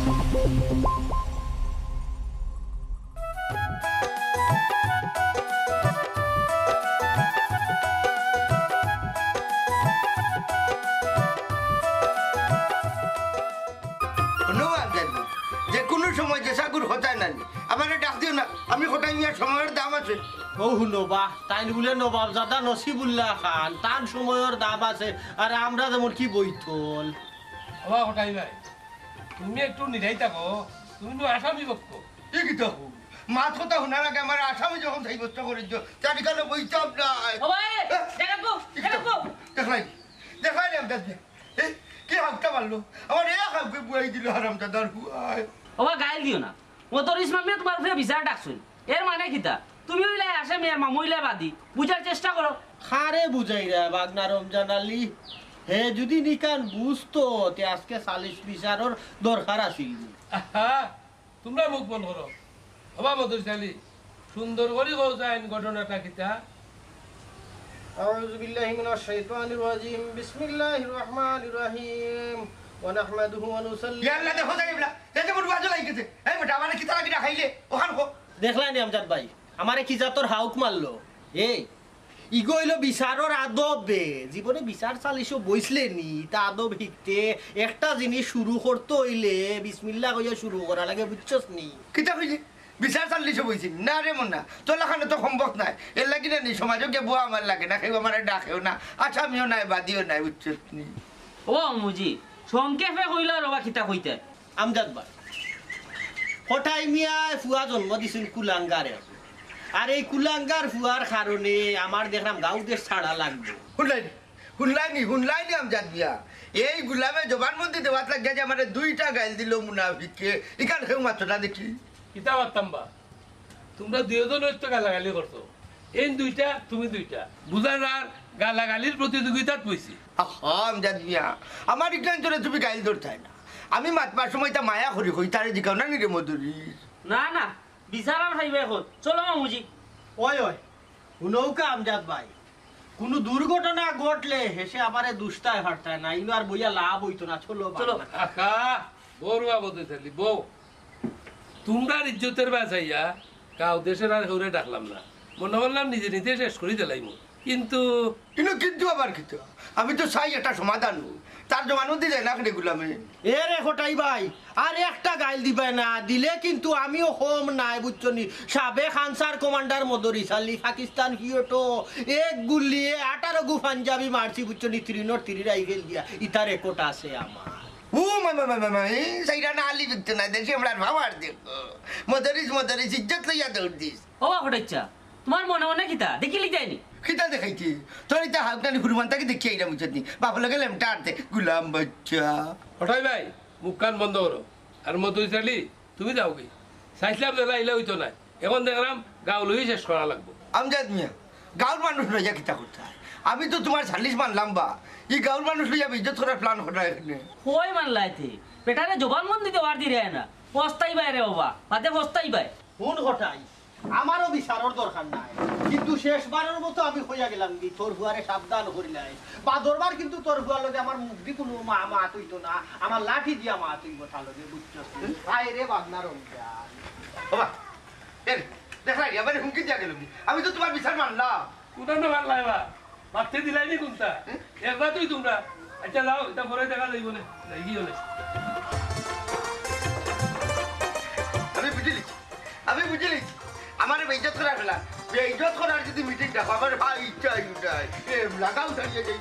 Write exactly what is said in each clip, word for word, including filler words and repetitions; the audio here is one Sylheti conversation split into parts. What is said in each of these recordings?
ধন্যবাদ জানি। যে কোনো সময় যে সাগুর হতায় নানি, আমারে ডাক দিও না। আমি হতায় নিয়ে সময়র দাম আছে। ও হুনো বা, তাইন বুলে নবাবজাদা নসিবুল্লাহ খান, তান সময়র দাম আছে, আর আমরা যেমন কি বৈতল। বাবা হতাই ভাই, তুমি একটু নিরাই থাকো, তুমি তো আসামি পক্ষ। এই কি তো? মাত কথা হুনার আগে আমার আসামি যখন সাব্যস্ত করে দিও, তার কারণে বইতাম না। ও ভাই, এ? দেখাবো, কি তো? দেখাবো। দেখলাই, দেখলাই রে আমজাদ মিয়া। এ, কি হাউকটা মারলো? আমার এক হাউকে বুয়াই দিল হারামজাদার বুয়াই। ওবা গাইল দিও না। মদরিছ মামিয়ে তুমার উপরে বিচার ডাকছইন। এর মানে কিতা? তুমি অইলায় আসামি আর মামু অইলায় বাদী। বুঝার চেষ্টা করো। কারে বুঝাইরা বাগনা রমজান আলী? হে যুদি নিকান বুঝতো, তে আজকে সালিশ বিচারর দরকার আছিল নি। আহা, তুমরা মুখ বন্ধ করো। ওবা মদরিছ আলী, সুন্দর করি কও চাইন ঘটনাটা কিতা? أعوذ بالله من الشيطان الرجيم. بسم الله الرحمن الرحيم. ونحمده ونصلي ইয়া আল্লাহ, দেখো যাই ইবলা। এই যে মোর বাজু লাগি গেছে। এই বেটা, আমারে কিতা লাগি না খাইলে? ওখান কো। দেখলায় নি আমজাদ ভাই, আমারে কি জাতর হাউক মারলো? এই, ইগো অইলো বিচারর আদব বে। জীবনে বিচার সালিশো বইছলে নি, তা আদব হিকতে একটা জিনিস শুরু করতে অইলে বিসমিল্লাহ কইয়া শুরু করা লাগে, বুঝছস নি? কিতা কইলি? বিচার সালিশো বইছি? না রে মন্না, তোর লাখান তো সম্ভব নায়। এর লাগি না নি সমাজো গিয়া বওয়া আমার লাগে না, কেউ আমারে ডাকেও না, আসামিও নাই, বাদীও নাই, বুঝছস নি? ও মুজি, সংক্ষেপে কইলা রবা কিতা কইতে? আমজাদ ভাই, কটাই মিয়ায় ফুয়া জন্ম দিছইন কুলাঙ্গারে। আর এই কুলাঙ্গার ফুয়ার কারণে আমার দেখলাম গাঁও দেশ ছাড়া লাগবো। হুনলায় নি, হুনলায় নি, হুনলায় নি আমজাদ মিয়া। এই গুলামে জবানবন্দি দেওয়াত লাগিয়া যে আমারে দুইটা গাইল দিল মুনাফিকে, ইখান কেউ মাতরা দেখি। কিতা মাততাম বা? তুমরা দুইজন অইতো গালাগালি করছো, এইন দুইটা, তুমি দুইটা। বুঝার আর গালাগালির প্রতিযোগিতাত বইছি। আহা, আমজাদ মিয়া, আমার ইখান তোরে তুমি গাইল ধরতায় না। আমি মাতবার সময় তা মায়া করি কই, তারে জিকাও না নি রে মদরিছ। না, না, বিচার আর খাইবা এখন। চলো মামুজি। ওই, ওই, হুনউক্কা আমজাদ ভাই, কুনু দুর্ঘটনা ঘটলে হেষে আমারে দুষতায় পারতায় না, ইনো আর বইয়া লাভ অইতো না, চলো চলো। বাবা। আহা, বড় আবদ হইতালি, বউ। তুমরার ইজ্জতর বাঁচাইয়া গাঁও দেশর আর কেউরে ডাকলাম না। মনে করলাম নিজে নিজে শেষ করি দিলাইমু। কিন্তু ইনো কিন্তু আবার কিতা? আমি তো চাই একটা সমাধান হোক। তার জবানবন্দি দেয় না কেনে গুলামে। এ রে কটাই ভাই, আর একটা গাইল দিবায় না, দিলে কিন্তু আমিও কম নায়, বুঝছো নি? সাবেক আনসার কমান্ডার মদরিছ আলী, পাকিস্তান পিরিয়ডো এক গুল্লিয়ে আঠারো গু পাঞ্জাবি মারছি, বুঝছো নি? থ্রি নট থ্রি রাইফেল দিয়া, ইতার রেকর্ড আছে আমার। ও মা, মা, মা, মা, মা, এই সাইরা না আলি বিকতে না, দেশে আমরার পাওয়ার দেখো। মদরিছ, মদরিছ, ইজ্জত লইয়া দৌড় দিস। ও বা কটাইচ্ছা, তুমার মনে মনে কিতা? দেখিলিতায় নি? কিতা দেখাইতে? তোর ইতা হাউক নানি হুরুমান তাকি দেখি আইরাম বুঝছত নি? বাপর লগে লেমটা আরতে, গুলাম বাইচ্চা। কটাই ভাই, মুখখান বন্ধ করো। আর মদরিছ আলী, তুমি যাওগি। চাইছলাম যে না, ইলা অইতো নায়। এখন দেখলাম গাঁও লইয়া শেষ করা লাগবো। আমজাদ মিয়া, গাঁওর মানুষ লইয়া কিতা করতায়? আমি তো তুমার সালিশ মানলাম বা, ই গাঁওর মানুষ লইয়া বেইজ্জত করার প্ল্যান করা এখানে। কই মানলায় তে? বেটারে জবানবন্দি দেওয়ার দিরায় না। পস্তাইবায় রে ওবা, বাদে পস্তাইবায়। হুন কটাই, আমারও বিচারর দরকার নাই, কিন্তু শেষবারর মতো আমি কইয়া গেলাম কি, তোর ফুয়ারে সাবধান করিলাইস। বাদরবার কিন্তু তোর ফুয়ার লগে আমার মুখদি কুনু মা-, মাত অইতো না, আমার লাঠি দিয়া মাত অইবো তার লগে, বুঝছস নি? হায় রে বাগনা রমজান। বাবা, এ, দেখলায় নি, আমারে হুমকি দিয়া গেলো কি? আমি তো তুমার বিচার মানলাম। কুনটা না মানলায় বা? মাততে দিলায় নি কুনটা? এ? একবার তুই তুমরা। আইচ্ছা যাও, ইতা পরে দেখা যাইবো নে। যাইগি অনে। আমি বুঝিলিছি, আমি বুঝিলিছি। আমারে বেইজ্জত করার ফেলা, বেইজ্জত করার যুদি মিটিং ডাকো, আমার ভাই ইচ্ছা অইতায়। এ, লাগাও দাঁড়িয়ে যাই।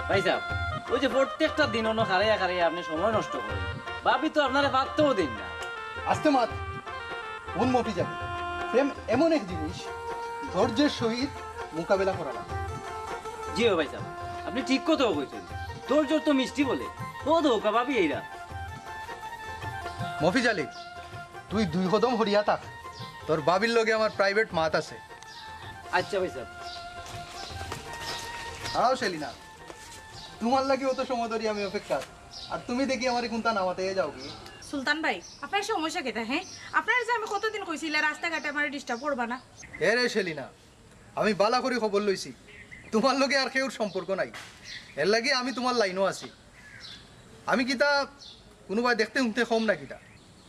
ভাইসাব, ওই যে প্রত্যেকটা দিন অনো খাড়াইয়া খাড়াইয়া আপনে সময় নষ্ট করইন, ভাবি তো আপনারে পাত্তাও দেইন না। আস্তে মাত, হুন মফিজ আলী, প্রেম এমন এক জিনিস, ধৈর্যের সহিত মোকাবেলা করা লাগে। জি অয় ভাইসাব, আপনে ঠিক কথাউ কইছইন। ধৈর্যর তো মিষ্টি বলে, ও তো ওকা ভাবি এইরা। মফিজ আলী, তুই দুই কদম হরিয়া থাক, তোর ভাবির লগে আমার প্রাইভেট মাত আছে। আইচ্ছা ভাইসাব। দাঁড়াও সেলিনা, তুমার লাগি অত সময় ধরি আমি অপেক্ষা, আর তুমি দেখি আমারে কুনতা না মাতাইয়া যাওগি। সুলতান ভাই, আপনার সমস্যা কিতা, হ্যাঁ? আপনারে যে আমি কতদিন কইছি, ইলা রাস্তাঘাটে আমারে disturb করবা না। এ রে সেলিনা, আমি বালা করি খবর লইছি, তুমার লগে আর কেউর সম্পর্ক নাই, এরলাগি আমি তুমার লাইনো আছি। আমি কিতা কুনুবায় দেখতে হুনতে কম না কিতা?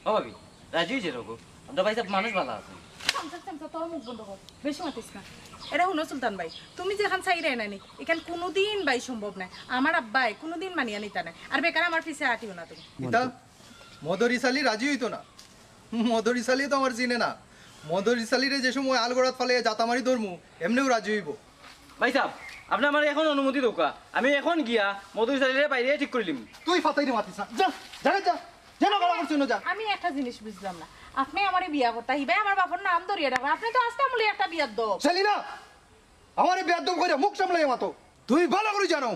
ও ভাবি, রাজি অইযাও গো, আমরার ভাইসাব মানুষ বালা আছইন। চামচা, চামচা, তোর মুখ বন্ধ কর, বেশি মাতিস না। এরে হুনো সুলতান ভাই, তুমি যেখান চাইরায় নানি, ইখান কুনুদিন ভাই সম্ভব নায়। আমার আব্বায় কুনুদিন মানিয়া নিতা নায়। আর বেকার আমার পিছে আটিও না তুমি। কিতা? মদরিছ আলী রাজি অইতো না? মদরিছ আলী তো আমারে চিনে না। মদরিছ আলীরে যে সময় আলগড়াত ফালাইয়া জাতা মারি ধরমু, এমনেউ রাজি অইবো। ভাইসাব, আপনে আমারে এখন অনুমতি দেউক্কা, আমি এখন গিয়া মদরিছ আলীরে বাইরে ঠিক করিলিমু। তুই ফাতাইরে মাতিস না, যা, যা, যা, যেন গলা করছিস না, যা। আমি একটা জিনিস বুঝলাম না, আপনে আমারে বিয়া করতা, হিবায় আমার বাপর নাম ধরিয়া ডাকরা, আপনে তো আস্তা আমলি একটা বিয়াদ্দপ। সেলিনা, আমারে বেয়াদ্দপ কইরা মুখ সামলাইয়া মাতো। তুমি বালা করি জানো,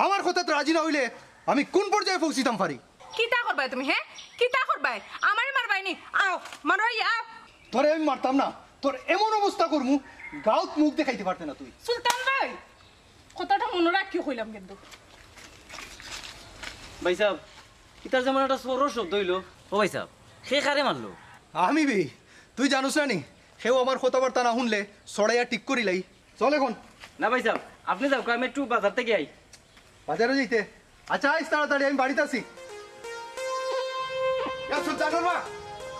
আমার কথাত রাজি না অইলে আমি কুন পর্যায়ে পৌঁছিতাম পারি। কিতা করবায় তুমি, হ্যাঁ? কিতা করবায়? আমারে মারবায়নি? আও, মারো, আও। তোরে আমি মারতাম না, তোর এমন অবস্থা করমু, গাউত মুখ দেখাইতে পারতে না তুই। সুলতান ভাই, কথাটা মনো রাখিও কইলাম কিন্তু। ভাইসাব, ইতার যেমন একটা সরর শব্দ অইলো। ও ভাইসাব, কে কারে মারলো? আমি বে, তুই জানোস না নি? কেউ আমার কথাবার্তা না হুনলে ছড়াইয়া ঠিক করিলাই। চল এখন। না ভাইসাব, আপনে যাউক্কা, আমি একটু বাজার থাকি আই। বাজারো যাইতে? আচ্ছা, আইস তাড়াতাড়ি, আমি বাড়িত আছি। এ সুলতানর মা,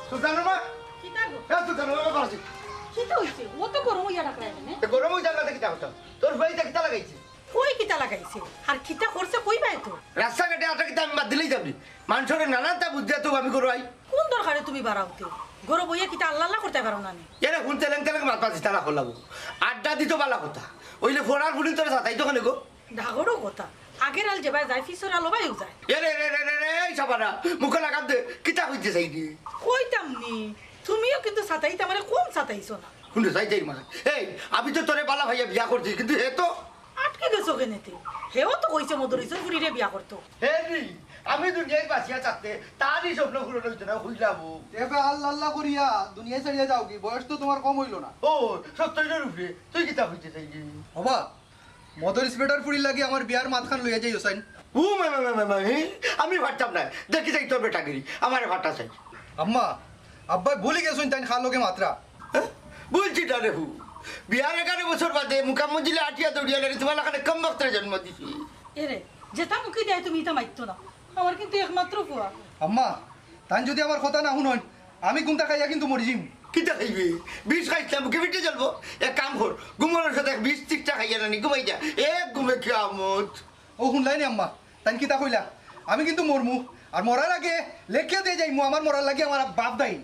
সুলতানর মা, কিতা গো? এ সুলতানর মা, বাড়িত আছি। কিতা অইছে? ও তো গরম অইয়া ডাকরা এখানে। এ গরম অইয়া ডাকরা কিতা কথা? তোর ভাই ইতা কিতা লাগাইছে? কই কিতা লাগাইছে? আর কিতা করছে কইবায় তো? রাস্তাঘাটে আটা কিতা আমি বাদ দিলাই যাবি? মানষরে নানানতা বুঝ দিয়া তো আমি করো আই। কোন দরকারে তুমি বাড়াউতে? গরম অইয়া কিতা আল্লাহ আল্লাহ করতায় পারো না নি? এরে হুন তেলেং তেলেং মাত পাচ্ছি তারা খোলাবো। আড্ডা দিতো বালা কথা। অইলে ফোড়ার ফুড়ি তোরে সাতাই তো কেনে গো? ডাগরও কথা। আগের আল যেবায় যায়, পিছর আল ওবায়ও যায়। এ রে রে রে রে রে, এই সাবানা, মুখো লাগাম দে, কিতা কইতে চাইনি? কইতাম নি, তুমিও কিন্তু সাতাইতে আমারে কম সাতাইছো না। হুনে যাই যাই মা। এই, আমি তো তোরে বালা ভাইয়া বিয়া করছি, কিন্তু হে তো আটকে গেছো কেনেতে? হেও তো কইছে মদরিছর ফুড়িরে বিয়া করতো। হে নি, আমি দুনিয়ায় বাঁচিয়া থাকতে তারই স্বপ্ন পূরণ হইতো না, হইলাম। এবে আল্লাহ আল্লাহ করিয়া দুনিয়া ছাড়িয়া যাওগি, বয়স তো তোমার কম হইল না। ও, সত্তরের উপরে, তুই কিতা হইতে চাইলি? বাবা, মদরিছ বেটার ফুড়ির লাগি আমার বিয়ার মাতখান লইয়া যাই হোসাইন। ও মা, মা, মা, মা, মা, হে? আমি পারতাম না। দেখি যাই তোর বেটাগিরি, আমারে ফাটা চাই। আম্মা, আব্বায় বলি গেছইন তাইন খার লগে মাতরা। হ্যাঁ? বলছি না রে হু। বিয়ার এগারো বছর বাদে মুকাম মঞ্জিলে আটিয়া দৌড়িয়া লাগে তোমার লাখানে কম বক্তরে জন্ম দিছি। এরে, যেটা মুখে দেয় তুমি ইটা মাইতো না। আমার কিন্তু একমাত্র ফুয়া। আম্মা, তাইন যদি আমার কথা না হুনইন, আমি কুন্তা খাইয়া কিন্তু মরি যাইমু। কিতা খাইবে? বিষ খাইছলাম, বুকে পিঠে জ্বলবো। এক কাম কর, ঘুমানোর সাথে এক বিষ টিকটা খাইয়া নানি, ঘুমাই যা। এক ঘুমে কিয়ামত। ও হুনলাইনি আম্মা, তাইন কিতা কইলা? আমি কিন্তু মরমু, আর মরার আগে লেখিয়া দিয়া যাইমু, আমার মরার লাগি আমার বাপ দায়ী।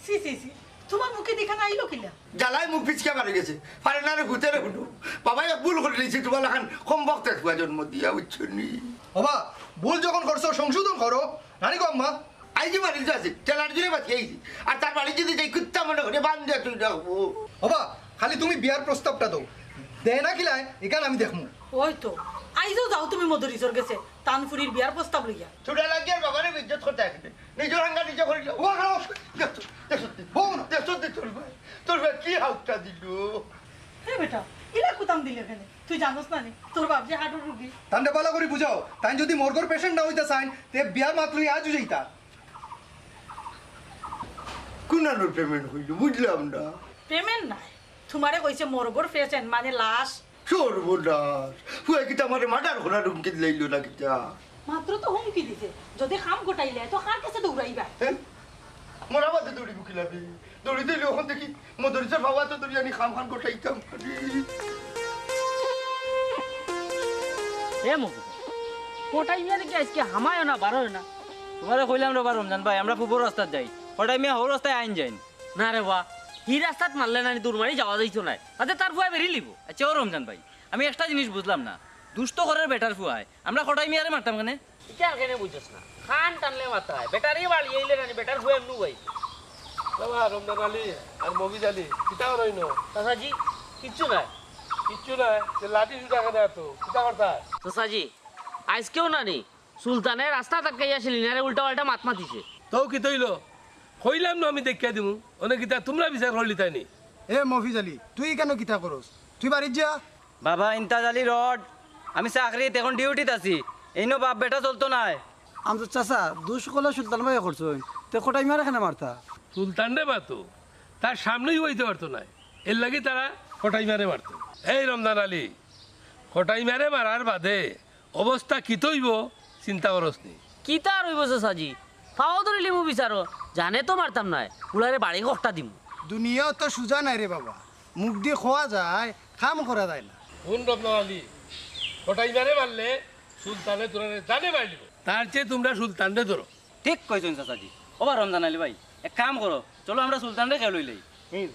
ছি, ছি, ছি, তোমার মুখে দেখা না আইলো কিলা? জ্বালায় মুখ পিচকা মারি গেছে, পারে না রে হুতে রে হুনু। বাবা, এক ভুল করি নিছি, তোমার লাখান কম বক্ত এক জন্ম দিয়া, বুঝছো নি? বাবা, ভুল যখন করছো, সংশোধন করো, নানি গো আম্মা। আইজি বাড়িত আছি, ঠেলার জুড়ে বাঁচি আইছি। আর তার বাড়ি যদি যাই, কুত্তা মনে করে বান্ধে তুই রাখবো। বাবা, খালি তুমি বিয়ার প্রস্তাবটা দাও, দে না কিলায়, এখান আমি দেখমু। ওই তো, আইজও যাও তুমি মদরিছর গেছে, তান ফুড়ির বিয়ার প্রস্তাব লইয়া। চুড়া লাগিয়ার বাবারে ইজ্জত করতে আসবে, নিজর হাঙ্গা নিজে করিল। ও, খাও। দেখছো, দেখছো, দেখছো, দেখছো, তোর ভাই, তোর ভাই কি হাউকটা দিল? হে বেটা, ইলা কুতাম দিলে কেনে? তুই জানোস না নি, তোর বাপ যে হার্টর রুগী। তানরে বালা করি বুঝাও, তাইন যদি মরগর পেশেন্ট না হইতা চাইন, তে বিয়ার মাত লইয়া আজও যাইতা। কোন আনোর পেমেন্ট হইল, বুঝলাম না। পেমেন্ট নাই, তোমারে কইছে মরগর পেশেন্ট, মানে লাশ। সর্বনাশ, হুয়া কিতা আমারে মার্ডার করার হুমকি দিলাইল না কিতা? মাত্র তো হুমকি দিছে, যদি কাম গোটাইলে তো কার কাছে দৌড়াইবা? হ্যাঁ? মরা বাদে দৌড়িব কিলাবে? দৌড়ি দিলে ওখান থেকে মদরিছর বাবা তো দৌড়ি আনি খাম খান গোটাইতাম পারি। এ মুখ, কোটাই মিয়া দেখি আজকে হামায় না, বারোয় না। তোমারে কইলাম রে বা রমজান ভাই, আমরা পূর্ব রাস্তাত যাই, কোটাই মিয়া হৌ রাস্তায় আইন যাইন। না রে বা, হি রাস্তাত মারলে নানি দৌড় মারি যাওয়া যাইতো নায়, তাতে তার ফুয়া বেরিলিব। আচ্ছা ও রমজান ভাই, আমি একটা জিনিস বুঝলাম না, দুষ্ট করের বেটার ফুয়ায়, আমরা কোটাই মিয়ারে মারতাম কেনে? ইটা আর কেনে বুঝছস না? খান টানলে মাথায়, বেটারে বাড়ি আইলে নানি, বেটার ফুয়া এমনু ভাই। বাবা, রমজান আলী আর মফিজ আলী, কিতা করইন? চাচাজি, কিচ্ছু নাই। কিচ্ছু নাই? যে লাঠি সুটা কেনে এত? কিতা করতা? চাচাজি, আইজকেও নানি, সুলতানে রাস্তা তাকাইয়া সেলিনারে উল্টা পাল্টা মাত মাতিছে। তো কিতা অইলো? কইলাম না আমি দেখিয়া দিমু। অনে কিতা তুমরা বিচার করলিতায়নি? এ মফিজ আলী, তুই কেনে কিতা করস? তুই বাড়িত যা। বাবা, ইন্তাজ আলী রড, আমি চাকরিত, এখন ডিউটিত আছি। এইনো বাপ বেটা চলতো নায়। আমজাদ চাচা, দুষ অকলে সুলতান ভাইয়ে করছইন, তে কটাই মিয়ারে কেনে মারতা? সুলতানরে মাতো, তার সামনেউ বইতে পারতো নায়, এরলাগি তারা কটাই মিয়ারে মারতো। এই রমজান আলী, কটাই মিয়ারে মারার বাদে অবস্থা কিতা অইবো চিন্তা করছনি? কিতা আর অইবো চাচাজি, পাও ধরিলিমু বিচারো, জানে তো মারতাম নায়, উলারে বাড়ি কখটা দিমু। দুনিয়াও তো সুজা নায় রে বাবা, মুখদি কওয়া যায়, কাম করা যায় না। হুন রমজান আলী, কটাই মিয়ারে মারলে সুলতানে তোরারে জানে মারিলিবো। তার চেয়ে তুমরা সুলতানরে ধরো। ঠিক কইছইন চাচাজি। ওবা রমজান আলী ভাই, এক কাম করো, চলো আমরা সুলতানরে কেউ লইলাই। এই,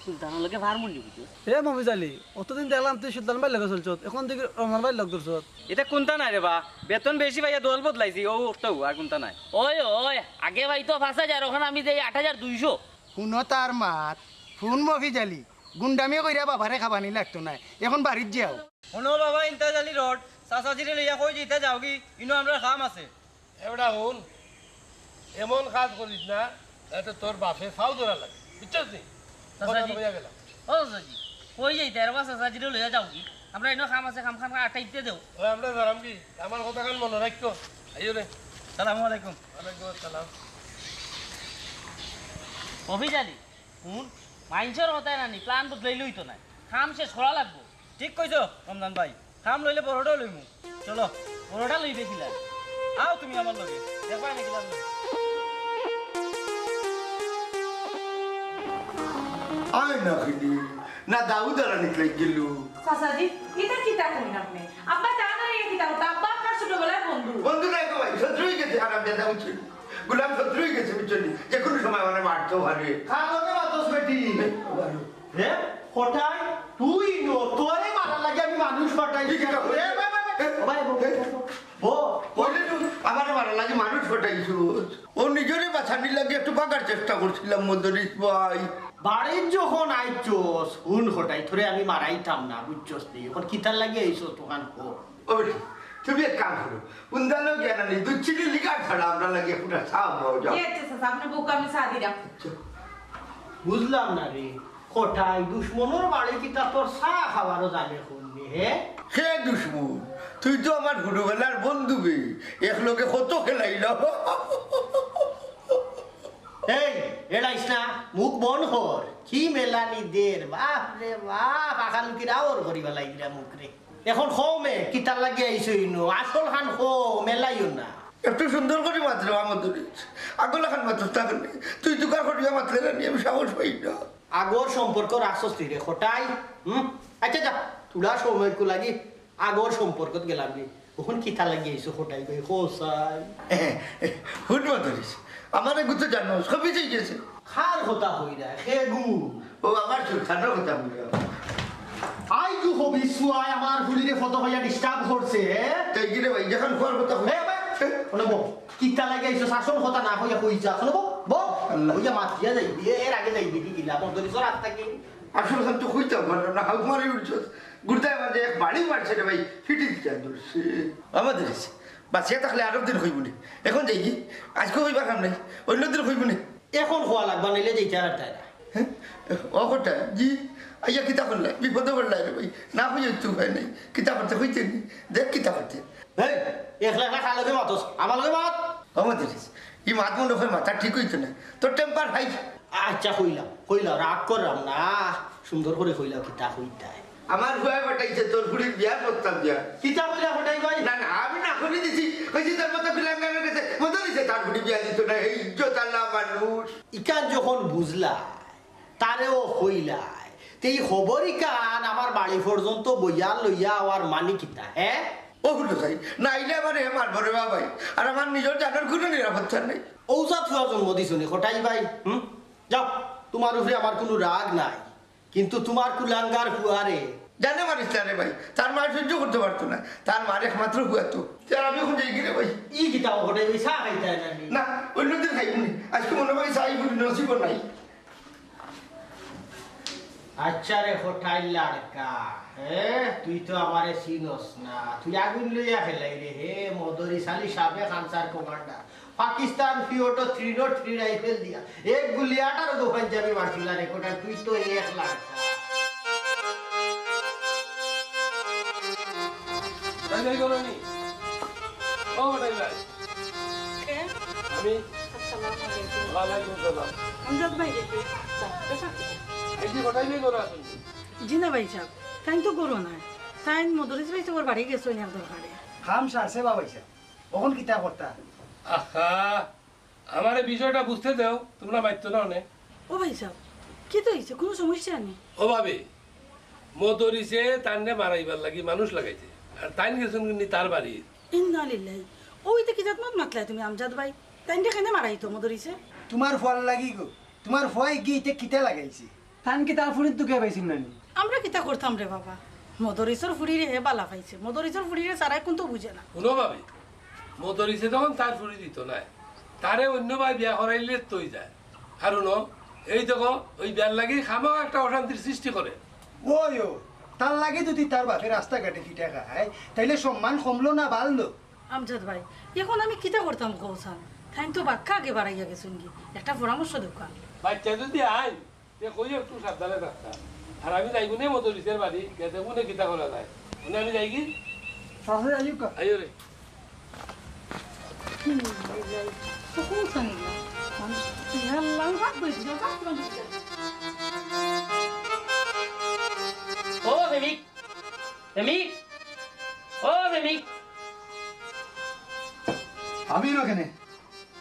সুলতানর লগে পারমুনি বুঝছো? এ মফিজ আলী, অতদিন দেখলাম তুই সুলতান ভাইর লগে চলছত, এখন দেখি রমজান ভাইর লগ ধরছত। ইতা কুন্তা নায় রে বা, বেতন বেশি পাইয়া দল বদলাইছি, অউ অখটাউ, আর কুন্তা নায়। ওই, ওই, আগে পাইতো পাঁচ হাজার, অখন আমি দেই আট হাজার দুইশো। হুনো তার মাত, হুন মফিজ আলী, গুন্ডামি কইরা বাবারে খাবানি লাগতো নায়, এখন বাড়িত যাও। হুনো বাবা ইমতাজ আলী রড, চাচাজিরে লইয়া কই যাইতা যাওগি, ইনো আমরার কাম আছে। এ বেটা হুন, এমন কাজ করিস না, নাইলে তোর বাপে ফাও ধরা লাগে, বুঝছস নি? চাচাজি। কথা কইয়া গেলাম। ও চাচাজি, কই যাইতায় রে বা, চাচাজিরে লইয়া যাওগি। আমরা ইনো কাম আছে, কামখান আটাইতে দেও। ওই আমরা যারাম কি? আমার কথাখান মনো রাখিও। আইও রে। সালামু আলাইকুম। ওয়ালাইকুম আসসালাম। মফিজ আলী, হুন, মাইনষর কথায় নানি, plan বদলাইলে অইতো নায়। কাম শেষ করা লাগবো। ঠিক কইছো রমজান ভাই, কাম লইলে বড়টাউ লইমু। চলো, বড়টা লইবে কিলা? আও তুমি আমার লগে, দেখবায় নি কিলা লই। আয় না খিনি, না দাউদ আর আনিত লাগি গেল। চাচাজি, ইতা কিতা কইন আপনে? আব্বা তা ধরে ইয়ে কিতা কথা? আব্বা আপনার ছোটবেলার বন্ধু। বন্ধু নায় গো ভাই, শত্রু অই গেছে, হারামজাদা বুঝছনি? গুলাম শত্রু অই গেছে, বুঝছনি? যে কুনু সময় আমারে মারতো পারে। কার লগে মাতস বেটি? হে? কটাই? তুই ইনো, তোরে মারার লাগি আমি মানুষ পাঠাইছি। ঠিক আছে। এ, ভাই, ভাই, ভাই, ভাই। ও ভাই, ও, ও। কইলে তুই আমারে মারার লাগি মানুষ পাঠাইছস। ও নিজরে বাঁচানির লাগি একটু বাগার চেষ্টা করছিলাম, মদরিছ ভাই। বাড়িত যখন আইছস, হুন কটাই, তোরে আমি মারাইতাম না, বুঝছস নি? এখন কিতার লাগি আইছস, তখন ক। ও বেটি, তুমি এক কাম করো, উন্দালো গিয়া না নি, দুধ চিনি লিকার ছাড়া আমরা লাগি একটা চা পাওয়া যাও। জি আচ্ছা চাচা, আপনার বউকে আমি চা দিলাম। আচ্ছা। বুঝলাম না রে, কটাই দুশমনর বাড়ি কিতা তোর চা খাওয়ারও জানে হুননি, হে? হে দুশমন, তুই তো আমার হুরুবেলার বন্ধু বে, একলগে কত খেলাইলাম। এই, এড়াইস না, মুখ বন্ধ কর। কি মেলানি দের, বাপ রে বাপ, আখান কিরা ওর করি বেলাই দিরা মুখ রে। এখন কও মে, কিতার লাগি আইছো ইনো? আসল খান কও, মেলাইও না। একটু সুন্দর করি মাত রে বা মদরিছ। আগলা খান মাতস না কেনে? তুই তুকার করিয়া মাতলে না নি, আমি সাহস পাই না। আগর সম্পর্ক রাখছস তুই রে, কটাই। হুম? আচ্ছা যা, থুড়া সময়কু লাগি আগর সম্পর্কত গেলাম রে। অখন কিতা লাগি আইছো কটাই ভাই, কও চাই। হুন মদরিছ, আমারে গুতো জানো, সবই ঠিক আছে। কার কথা কইরা, কে গু? ও আমার সুলতানর কথা কইরা। আই গু হবি সুয়াই আমার ফুলিরে ফটো ভাইয়া disturb করছে, হে? তাই কি রে ভাই, যখন খোয়ার কথা কই। এ ভাই, অনে বউ, কিতা লাগি আইছো, শাসন কথা না কইয়া কই যা, অনে বউ, বউ। আল্লাহ। কইয়া মাতিয়া যাইবি, এর আগে যাইবি কি কিলা, মদরিছর রাস্তা কি? আসল খান তো কইতাম পারলাম না, হাউক মারি উঠছস। গুর্দায় মাঝে এক বাড়ি মারছে রে ভাই, ফিটি দিয়া ধরছে। আমাদের এসে বাঁচিয়া থাকলে আরো দিন কইবো নি। এখন যাই কি? আইজকে কইবার কাম নাই, অইন্য দিন কইবো নি। এখন কওয়া লাগবা, নাইলে যাইতা পারতায় না। হ্যাঁ? ও কটাই, জি, আইয়া কিতা করলে? বিপদো পড়লায় রে ভাই। না কইয়া তো উপায় নাই। কিতা করতে কইতে নি? দেখ কিতা করতে। এই, একলা একলা কার লগে মাতস? আমার লগে মাত। আমাদের এসে, ই মাত মনো অয় মাথা ঠিক অইতো না। তোর temper high। আচ্ছা, কইলাম, কইলাম, রাগ করলাম না, সুন্দর করি কইলাম, কিতা কইতায়। আমার ফুয়ায় পাঠাইছে তোর ফুড়ির বিয়ার প্রস্তাব দিয়া। কিতা কইলা কটাই ভাই? না, না, আমি না করি দিছি। কইছি তোর মতো কুলাঙ্গারের গেছে, মতো দিছে তার ফুড়ি বিয়া দিত না, এই ইজ্জত আলা মানুষ। ইখান যখন বুঝলায়, তারেও কইলায়, তে ই খবর ইখান আমার বাড়ি পর্যন্ত বইয়া লইয়া আওয়ার মানি কিতা, হে? ও হুনো চাই, না আইলে আমারে মারবো রে বাবাই। আর আমার নিজর জানর কুনু নিরাপত্তা নাই। অউ জাত ফুয়া জন্ম দিছো নি কটাই ভাই? হুম? যাও, তুমার উপরে আমার কুনু রাগ নাই, কিন্তু তুমার কুলাঙ্গার ফুয়ারে। জানে মারিস না রে ভাই, তার মায় সহ্য করতে পারতো না। তার মার একমাত্র ফুয়া তো। তে আর আমি অখন যাই গি রে ভাই? ই কিতা কও কটাই ভাই, চা খাইতায় না নি? না, অইন্য দিন খাইমু নি। আইজকে মনো অয় চা ই ফুড়ির নসিবো নাই। আচ্ছা রে কটাইর লাড়কা, হে, তুই তো আমারে চিনস না, তুই আগুন লইয়া খেলাই রে, হে, মদরিছ আলী সাবেক আনসার commander, পাকিস্তান পিরিয়ডো three nought three rifle দিয়া এক গুলি আঠারো গো পাঞ্জাবি মারছিলা রে কটাই, তুই তো এক লাড়কা। এই করো নি। ও, ওটাই ভাই। কে? আমি। আসসালামু আলাইকুম। ওয়ালাইকুম সালাম। আমজাদ ভাই দেখি। আচ্ছা, বসো। এই যে ওটাই ভাই করো আসুন। জি না ভাই সাহেব, তাইন তো করো না। তাইন মদরিছ ভাই সাবর বাড়ি গেছইন এক দরকারে। কাম সারছে বা ভাই সাব। অখন কিতা করতা? আহা, আমারে বিষয়টা বুঝতে দেও, তুমরা মাতিও না অনে। ও ভাই সাব, কিতা অইছে? কুনু সমস্যা নি? ও ভাবি, মদরিছে তানরে মারাইবার লাগি মানুষ লাগাইছে, আর তাইন গেছইন নি তার বাড়ি। ইন্না লিল্লাহি। অউ ইতা কি জাত মাত মাতলায় তুমি আমজাদ ভাই? তাইনরে কেনে মারাইতো মদরিছে? তুমার ফুয়ার লাগি গো, তুমার ফুয়ায় গিয়া ইতা কিতা লাগাইছে? তাইন কি তার ফুড়ির দুখে পাইছইন না নি? আমরা কিতা করতাম রে বাবা? মদরিছর ফুড়িরে হে বালা পাইছে। মদরিছর ফুড়িরে সারায় কুন্তা বুঝে না। হুনো ভাবি, মদরিছে তখন তার ফুড়ি দিতো নায়, তারে অইন্য বায় বিয়া করাইলে তো অই যায়। আর হুনো, এই দেখো, অউ বিয়ার লাগি খামাখা একটা অশান্তির সৃষ্টি করে। ওই ও, তার লাগি যদি তার বাপে রাস্তাঘাটে ফিটা খায়, তাইলে সম্মান কমলো না বাড়লো? আমজাদ ভাই, অখন আমি কিতা করতাম কও চাইন? তাইন তো বাক্কা আগে বাড়াইয়া গেছইন গি, একটা পরামর্শ দেউক্কা। বাইচ্চা যদি আইন, তে কইও একটু সাবধানে থাকতা। আর আমি যাইগু নে মদরিছর বাড়ি, গিয়া দেখমু নে কিতা করা যায়। মানে আমি যাইগি? তাহলে আইও কা? আইও রে। ও প্রেমিক, প্রেমিক, ও প্রেমিক। আমি না কেনে?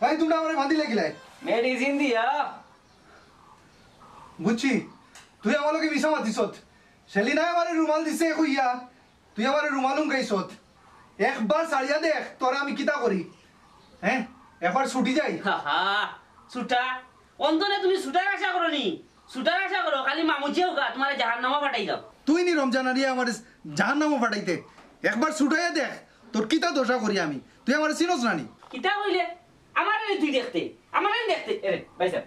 ভাই, তুমরা আমারে বান্ধিলায় কিলায়? মেডিসিন দিয়া। বুঝছি, তুই আমার লগে মিছা মাতিছত। সেলিনায় আমারে রুমাল দিছে কইয়া তুই আমারে রুমাল উঙ্গাইছত। একবার ছাড়িয়া দেখ, তোরে আমি কিতা করি। হ্যাঁ, একবার ছুটি যাই। হা হা, ছুটা? অন্তরে তুমি ছুটার আশা করো নি? ছুটার আশা করো, খালি মামুজি অউক্কা, তুমারে জাহান্নামো ফাটাই দাও। তুই নি রমজান আলিয়ে আমারে জাহান্নামো ফাটাইতে? একবার ছুটাইয়া দেখ, তোর কিতা দশা করি আমি। তুই আমারে চিনস না নি? কিতা কইলে? আমারে নি তুই দেখতে, আমারে নি দেখতে। এরে, ভাই সাব,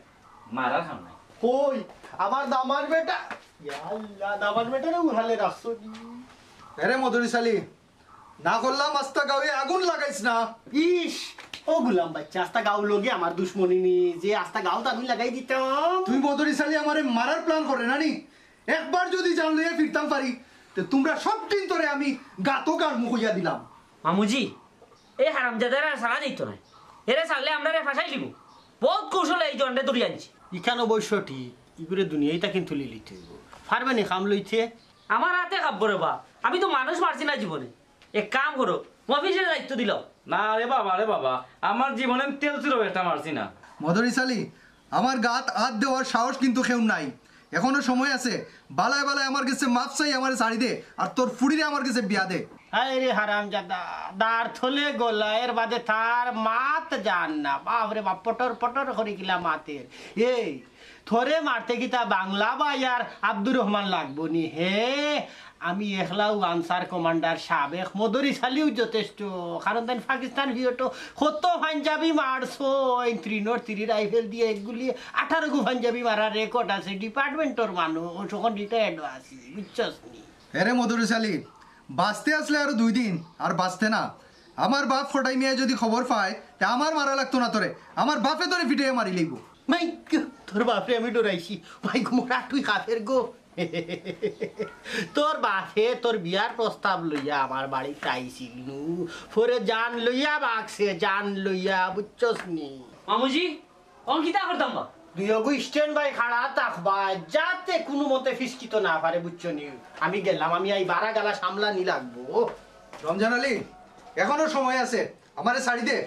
মারার কাম নাই। কই, আমার দামার বেটা। ইয়া আল্লাহ, দামার বেটারে উড়ালে রাখছো নি? এরে মদরিছ আলী, না করলাম আস্তা গাঁওয়ে আগুন লাগাইস না। ইস, ও গুলাম বাইচ্চা, আস্তা গাঁওর লগে আমার দুশমনি নি যে আস্তা গাঁওত আগুন লাগাই দিতাম। তুই মদরিছ আলী আমারে মারার plan করে না নি? একবার যদি জান লইয়া ফিরতাম পারি, তে তুমরা সব দিন তোরে আমি গাতো গাড়মু কইয়া দিলাম। মামুজি, এই হারামজাদারে আর ছাড়া যাইতো নায়। এরে ছাড়লে আমরারে ফাঁসাই লিবো। বউত কৌশলে এই জনরে ধরি আনছি। ইখান অবশ্য ঠিক, ইগুরে দুনিয়াইত থাকি তুলি লিতে অইবো। পারবে নি কাম লইতে? আমার আতে খাবো রে বা, আমি তো মানুষ মারছি না জীবনে। এক কাম করো, মফিজরে দায়িত্ব দিলাও। না রে বাবা, রে বাবা, আমার জীবনে তেল চুরো একটা মারছি না। মদরিছ আলী, আমার গাত আত দেওয়ার সাহস কিন্তু কেউর নাই। এখনো সময় আছে, বালায় বালায় আমার গেছে মাফ চাই, আমারে ছাড়ি দে, আর তোর ফুড়িরে আমার গেছে বিয়া দে। হায় রে হারামজাদা, দার থলে গলা, এর বাদে তার মাত জান না। বাপ রে বাপ, পটর পটর করি কিলা মাতের। এই, তোরে মারতে কিতা বাংলা ভাই আর আব্দুর রহমান লাগবো নি? হে, আমি একলাউ আনসার কমান্ডার সাবেক মদরিছ আলীউ যথেষ্ট। কারণ তাইন পাকিস্তান পিরিয়ডো কত পাঞ্জাবি মারছইন, three nought three রাইফেল দিয়া এক গুলি আঠারো গু পাঞ্জাবি মারার রেকর্ড আছে। ডিপার্টমেন্টর মানুষ, অখন রিটায়ার্ডও আছি, বুঝছস নি? এরে মদরিছ আলী, বাঁচতে আছলে আরো দুই দিন, আর বাঁচতে না। আমার বাপ ফটাই মিয়ায় যদি খবর পায়, তে আমার মারা লাগতো না তোরে, আমার বাপে তোরে পিটাইয়া মারি লাইবো। মাই গো, তোর বাপরে আমি ডরাইছি। মাই গো, মোরা তুই কাফের গো। তোর বাপে তোর বিয়ার প্রস্তাব লইয়া আমার বাড়িত আইছিল নু, পরে জান লইয়া বাগছে, জান লইয়া, বুঝছস নি? মামুজি, অখন কিতা করতাম বা? দুইওগু stand by খাড়া থাকবা, যাতে কুনু মতে ফিসকিতো না পারে, বুঝছো নি? আমি গেলাম, আমি আইবার আগে সামলানি লাগবো। রমজান আলী, এখনো সময় আছে, আমারে ছাড়ি দে।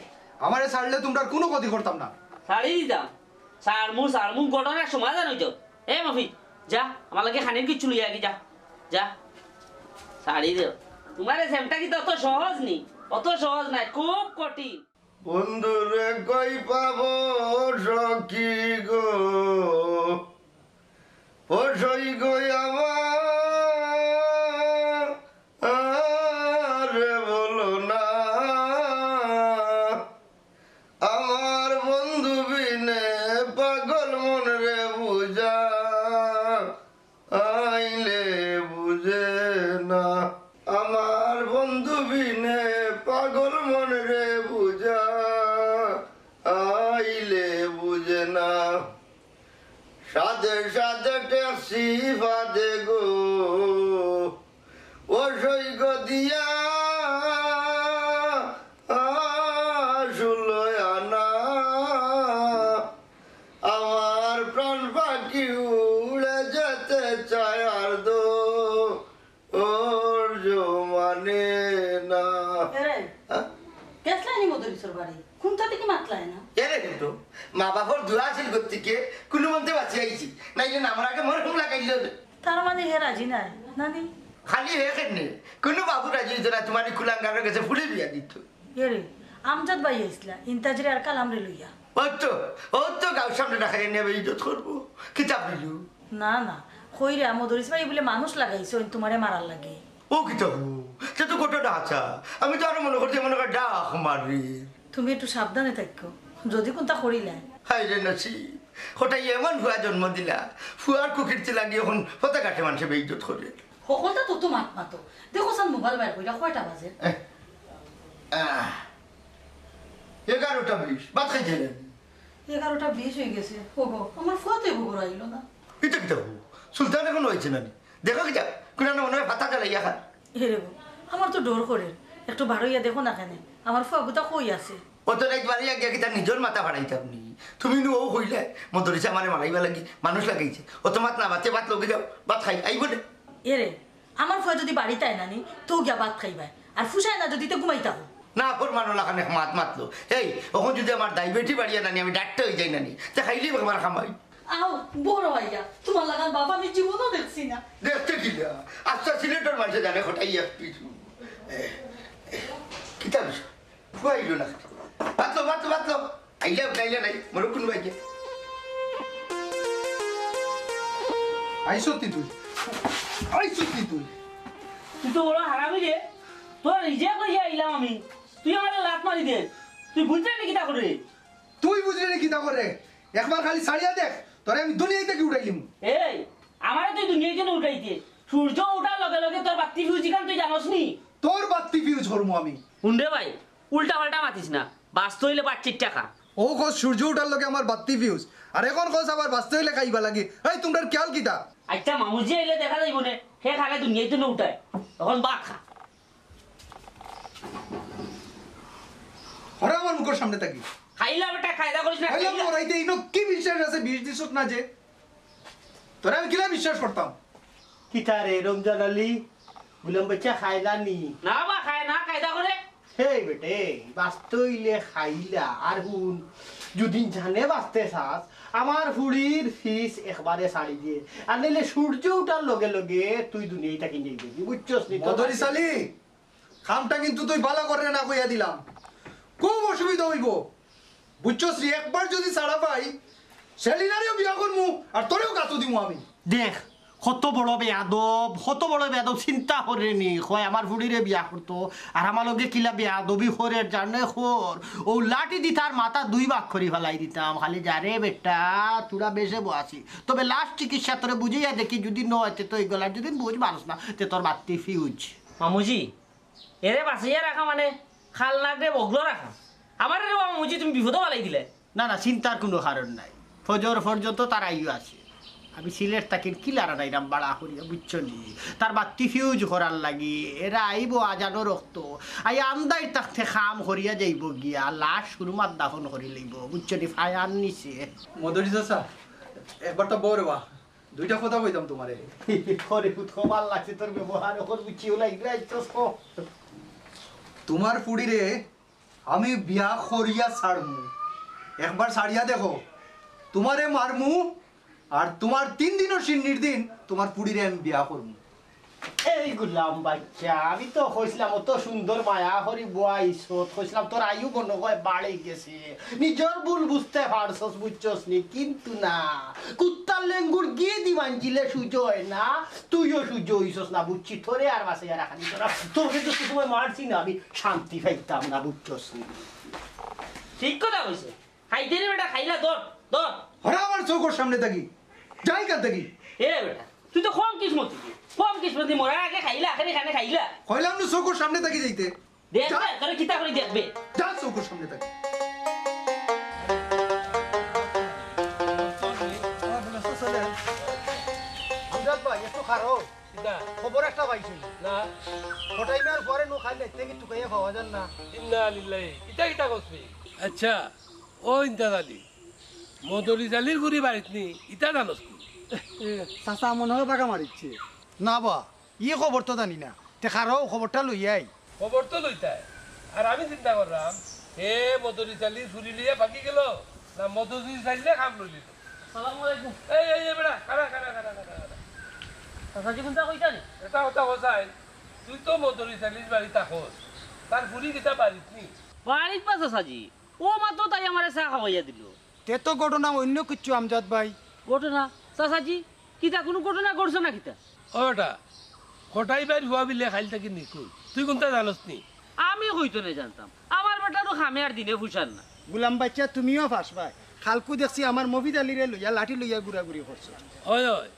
আমারে ছাড়লে তুমরার কুনু ক্ষতি করতাম না। ছাড়ি দিতাম? ছাড়মু, ছাড়মু, ঘটনার সমাধান অইতো। এ মফিজ, যা, আমার লাগি খানির কিচ্ছু লইয়া আয় গি, যা, যা। ছাড়ি দেও। তুমারে সেমটা কিতা অত সহজ নি? অত সহজ নায়, খুব কঠিন। বন্ধুরে কই পাবো সখী গো, ও সই গো আমার, আরে বলো না। আমার বন্ধু বিনে পাগল মন রে বুঝা, আইলে বুঝে না। আমার বন্ধু বিনে পাগল মন রে বুঝা, আইলে বুঝে না। সাধে সাধে ট্যাক্সি ফাদে গো, ও সই গো দিয়া বাড়ি। কোনটা থেকে মাতলায় না? এরে কিন্তু, মা বাপর দোয়া আছিল গতিকে কুনুমন্তে বাঁচি আইছি, নাইলে নামর আগে মরহুম লাগাইল। তার মানে হে রাজি নায়, নানি? খালি হে কেনে, কুনু বাপু রাজি অইতো না, তুমার ই কুলাঙ্গারর গেছে ফুড়ি বিয়া দিতো। এরে, আমজাদ ভাই আইছলা, ইন্তাজরে আর কালামরে লইয়া। অউ তো, অউ তো গাউর সামনে রাখাই নিয়া বেইজ্জত করবো। কিতা কইলো? না, না, কইরা মদরিছ ভাই বুলে মানুষ লাগাইছইন তুমারে মারার লাগি। ও কিতা কও? তে তো ঘটনা হাছা। আমি তো আরো মনো করছি, মনো কয় ডাক মারির। তুমি একটু সাবধানে থাকো, যদি কুনতা করিলায়। হায় রে নসিব, কটাই এমন ফুয়া জন্ম দিলা, ফুয়ার কুকীর্তি লাগি অখন পথে ঘাটে মানষে বেইজ্জত করের। হকলতা তো তো মাত মাতো। দেখো চাইন মোবাইল বাইর কইরা কয়টা বাজে? এহ, আহ, এগারোটা বিশ, ভাত খাইতে না নি? এগারোটা বিশ অইগেছে। ওগো, আমার ফুয়া তো এগো ঘরো আইলো না। ইতা কিতা কও? সুলতান অখনো আইছে না নি? দেখো কিতা, কুনানো মনো অয় ফাতা জ্বালাইয়া খার। এরে গো, আমার তো ডর করের। একটু বারইয়া দেখো না কেনে, আমার ফুয়াগুতা কই আছে? অত রাইত বারইয়া গিয়া কিতা নিজর মাথা ফাড়াইতাম নি? তুমি নু অউ কইলায়, মদরিছে আমারে মারাইবার লাগি মানুষ লাগাইছে। অত মাত না মাতে ভাত লগে যাও, ভাত খাই, আইবো নে। এরে, আমার ফুয়া যদি বাড়িত আয় না নি, তেউ গিয়া ভাত খাইবায়। আর ফুষায় না যদি, তে ঘুমাই থাকো। না, ফরমানো লাখান এক মাত মাতলো। এই, অখন যদি আমার দাই বেটি বাড়িয়া না নি, আমি ডাট্টা অইযাই না নি, তে খাইলে একবার খামাই। আও, বড় আইয়া, তুমার লাখান বাপ আমি জীবনও দেখছি না। দেখতে কিলা? আস্তা সিলেটর মানষে জানে কটাই এক পিছু। এ, এ, কিতা বিষয়? ফুয়া আইলো না। ভাত লো, ভাত লো, ভাত লো। আইলা, আইলা নাই, মরো কুনু ভাই গিয়া। আইছত নি তুই? আইছত নি তুই? তুই তো বড় হারামি রে। তোর রিজেক্ট অইয়া আইলাম আমি। তুই আমারে লাত মারি দে। তুই বুঝরে নি কিতা করে? তুই বুঝরে নি কিতা করে? একবার খালি ছাড়িয়া দেখ, তোরে আমি দুনিয়া থাকি উঠাইলিমু। এই, আমারে তুই দুনিয়া থাকি উঠাইতে? সূর্য উঠার লগে লগে তোর বাত্তি ফিউজ ইখান তুই জানোস নি? তোর বাত্তি ফিউজ করমু আমি। হুন রে ভাই, উল্টা পাল্টা মাতিস না। বাঁচতে অইলে বাচ্চির টাকা। অউ কস সূর্য উঠার লগে আমার বাত্তি ফিউজ, আর অখন কস আবার বাঁচতে অইলে খাইবা লাগি। এই, তুমরার খেয়াল কিতা? আইচ্ছা, মামুজি আইলে দেখা যাইবো নে, হে কারে দুনিয়া থাকি উঠায়। অখন ভাত খা। হরা আমার মুখর সামনে থাকি। খাইলা বেটা, কায়দা করিস না, খাইলাম খাইলা। তো, রাইতে ইনো কি বিশ্বাস আছে, বিষ দিছত না যে? তোরে আমি কিলা বিশ্বাস করতাম? কিতা রে রমজান আলী, গুলাম বাচ্চা খায় না নি? না বা খায় না, কায়দা করে। হেই বেটে, বাঁচতে অইলে খাইলা। আর হুন, যুদি জানে বাঁচতে চাস, আমার ফুড়ির ফিউজ একবারে ছাড়ি দে। আর নাইলে সূর্য উঠার লগে লগে তুই দুনিয়া থাকি যাইবি, বুঝছস নি? মদরিছ আলী, কামটা কিন্তু তুই ভালা কররে না কইয়া দিলাম, খুব অসুবিধা অইবো, বুঝছস নি? একবার যুদি ছাড়া পাই, সেলিনারেও বিয়া করমু আর তোরেও গাতো দিমু আমি। দেখ, কত বড় বেয়াদব, কত বড় বেয়াদব, চিন্তা কররে নি, কয় আমার ফুড়িরে বিয়া করতো, আর আমার লগে কিলা বেয়াদবি করের জানে কর। অউ লাঠি দি তার মাথা দুই ভাগ করি ফালাই দিতাম, খালি যা রে বেটা, তোরা বেশে বয়াসি। তবে লাস্ট চিকিৎসা তোরে বুঝাইয়া দেখি, যুদি নয় তে তো অউ গলার যুদি বুঝ পারস না, তে তোর বাত্তি ফিউজ। মামুজি, এরে বাঁচাইয়া রাখা মানে খাল নাগরে বগলো রাখা। আমারে রে মামুজি তুমি বিপদো ফালাই দিলে। না, না, চিন্তার কুনু কারণ নাই। ফজর পর্যন্ত তারাইও আছে। আমি সিলেট থাকি কিলার আনাইরাম ভাড়া করিয়া, বুঝছো নি? তার বাত্তি ফিউজ করার লাগি। এরা আইবো আজানর অক্ত। আইয়া আন্দাইর থাকতে কাম করিয়া যাইবো গিয়া। লাশ হুরুমাত দাফন করি লইবো, বুঝছো নি? ফায়ার নিছে। মদরিছ চাচা, একবার তো বও রে বা। দুইটা কথা কইতাম তুমারে। ওরে পুত, খুব ভালা লাগছে তোর ব্যবহার, অখন বুঝছি ওলা ইগরা আইছস তো। তুমার ফুড়িরে আমি বিয়া করিয়া ছাড়মু, একবার ছাড়িয়া দেখো, তুমারে মারমু, আর তুমার তিন দিনর শিন্নির দিন তুমার ফুড়িরে আমি বিয়া করমু। এই গুলাম বাচ্চা, আমি তো কইছলাম অত সুন্দর মায়া করি বওয়াইছত, কইছলাম তোর আয়ু মনো অয় বাড়ি গেছে, নিজর ভুল বুঝতে পারছস, বুঝছস নি? কিন্তু না, কুত্তার লেঙ্গুর ঘি দি মাঞ্জিলে সুজা অয় না, তুইও সুজা অইছস না, বুঝছি, তোরে আর বাঁচাইয়া রাখা দিত না। তোরে যত সময় মারছি না, আমি শান্তি পাইতাম না, বুঝছস নি? ঠিক কথা কইছে। খাইতে রে বেটা, খাইলা, ধর, ধর। হরা আমার চউখর সামনে থাকি, যা ইখান থাকি। এ বেটা, তুই তো কম কিসমতি, কম কিসমতি, মরার আগে খাইলা, আখেরি খানে খাইলা। কইলাম না চউখর সামনে থাকি যাইতে। দেখবে, যা। তোরে কিতা করি দেখবে। যা চউখর সামনে থাকি। আমজাদ ভাই, একটু খাড়াও। কিতা? খবর একটা পাইছি। না। কটাই মার পরে নু খাইলে, তে কি টুকাইয়া পাওয়া যার না? ইন্না লিল্লাহি। ইতা কিতা কস বে? আচ্ছা, ও ইন্তাজ আলী, মদরিছ আলীর ফুড়ি বাড়িত নি, ইতা জানোস নি? এ, চাচা মনে অয় বাগা মারিছে। না বা, ই খবর তো জানি না। তে খাড়াও, খবরটা লইয়া আই। খবর তো লইতায়। আর আমি চিন্তা কররাম, এ মদরিছ আলীর ফুরি লইয়া ভাগি গেল, না মদরিছ আলীয়ে কাম লইলিল? সালামু আলাইকুম। এই, এই, এই বেটা, খাড়া, খাড়া, খাড়া, খাড়া, খাড়া। চাচাজি, কুনতা কইতা নি? এটা কথা কছাই, তুই তো মদরিছ আলীর বাড়িত থাকস, তার ফুরি কিতা বাড়িত নি? বাড়িত বা চাচাজি, অউ মাত্র তাই আমারে চা খাওয়াইয়া দিল। তে তো ঘটনা অইন্য কিচ্ছু, আমজাদ ভাই। ঘটনা? চাচাজি, কিতা কুনু ঘটনা ঘটছে না কিতা? ও বেটা, কটাই ভাইর ফুয়া বিলে কাইল থাকি নিখোঁজ। তুই কুনতা জানস নি? আমি কই থনে জানতাম? আমার বেটারও কামে আর দিনে ফুসার না। গুলাম বাইচ্চা, তুমিও ফাঁসবায়। কালকু দেখছি আমার মফিজ আলীরে লইয়া লাঠি লইয়া ঘুরাঘুরি করছো। অয়, অয়,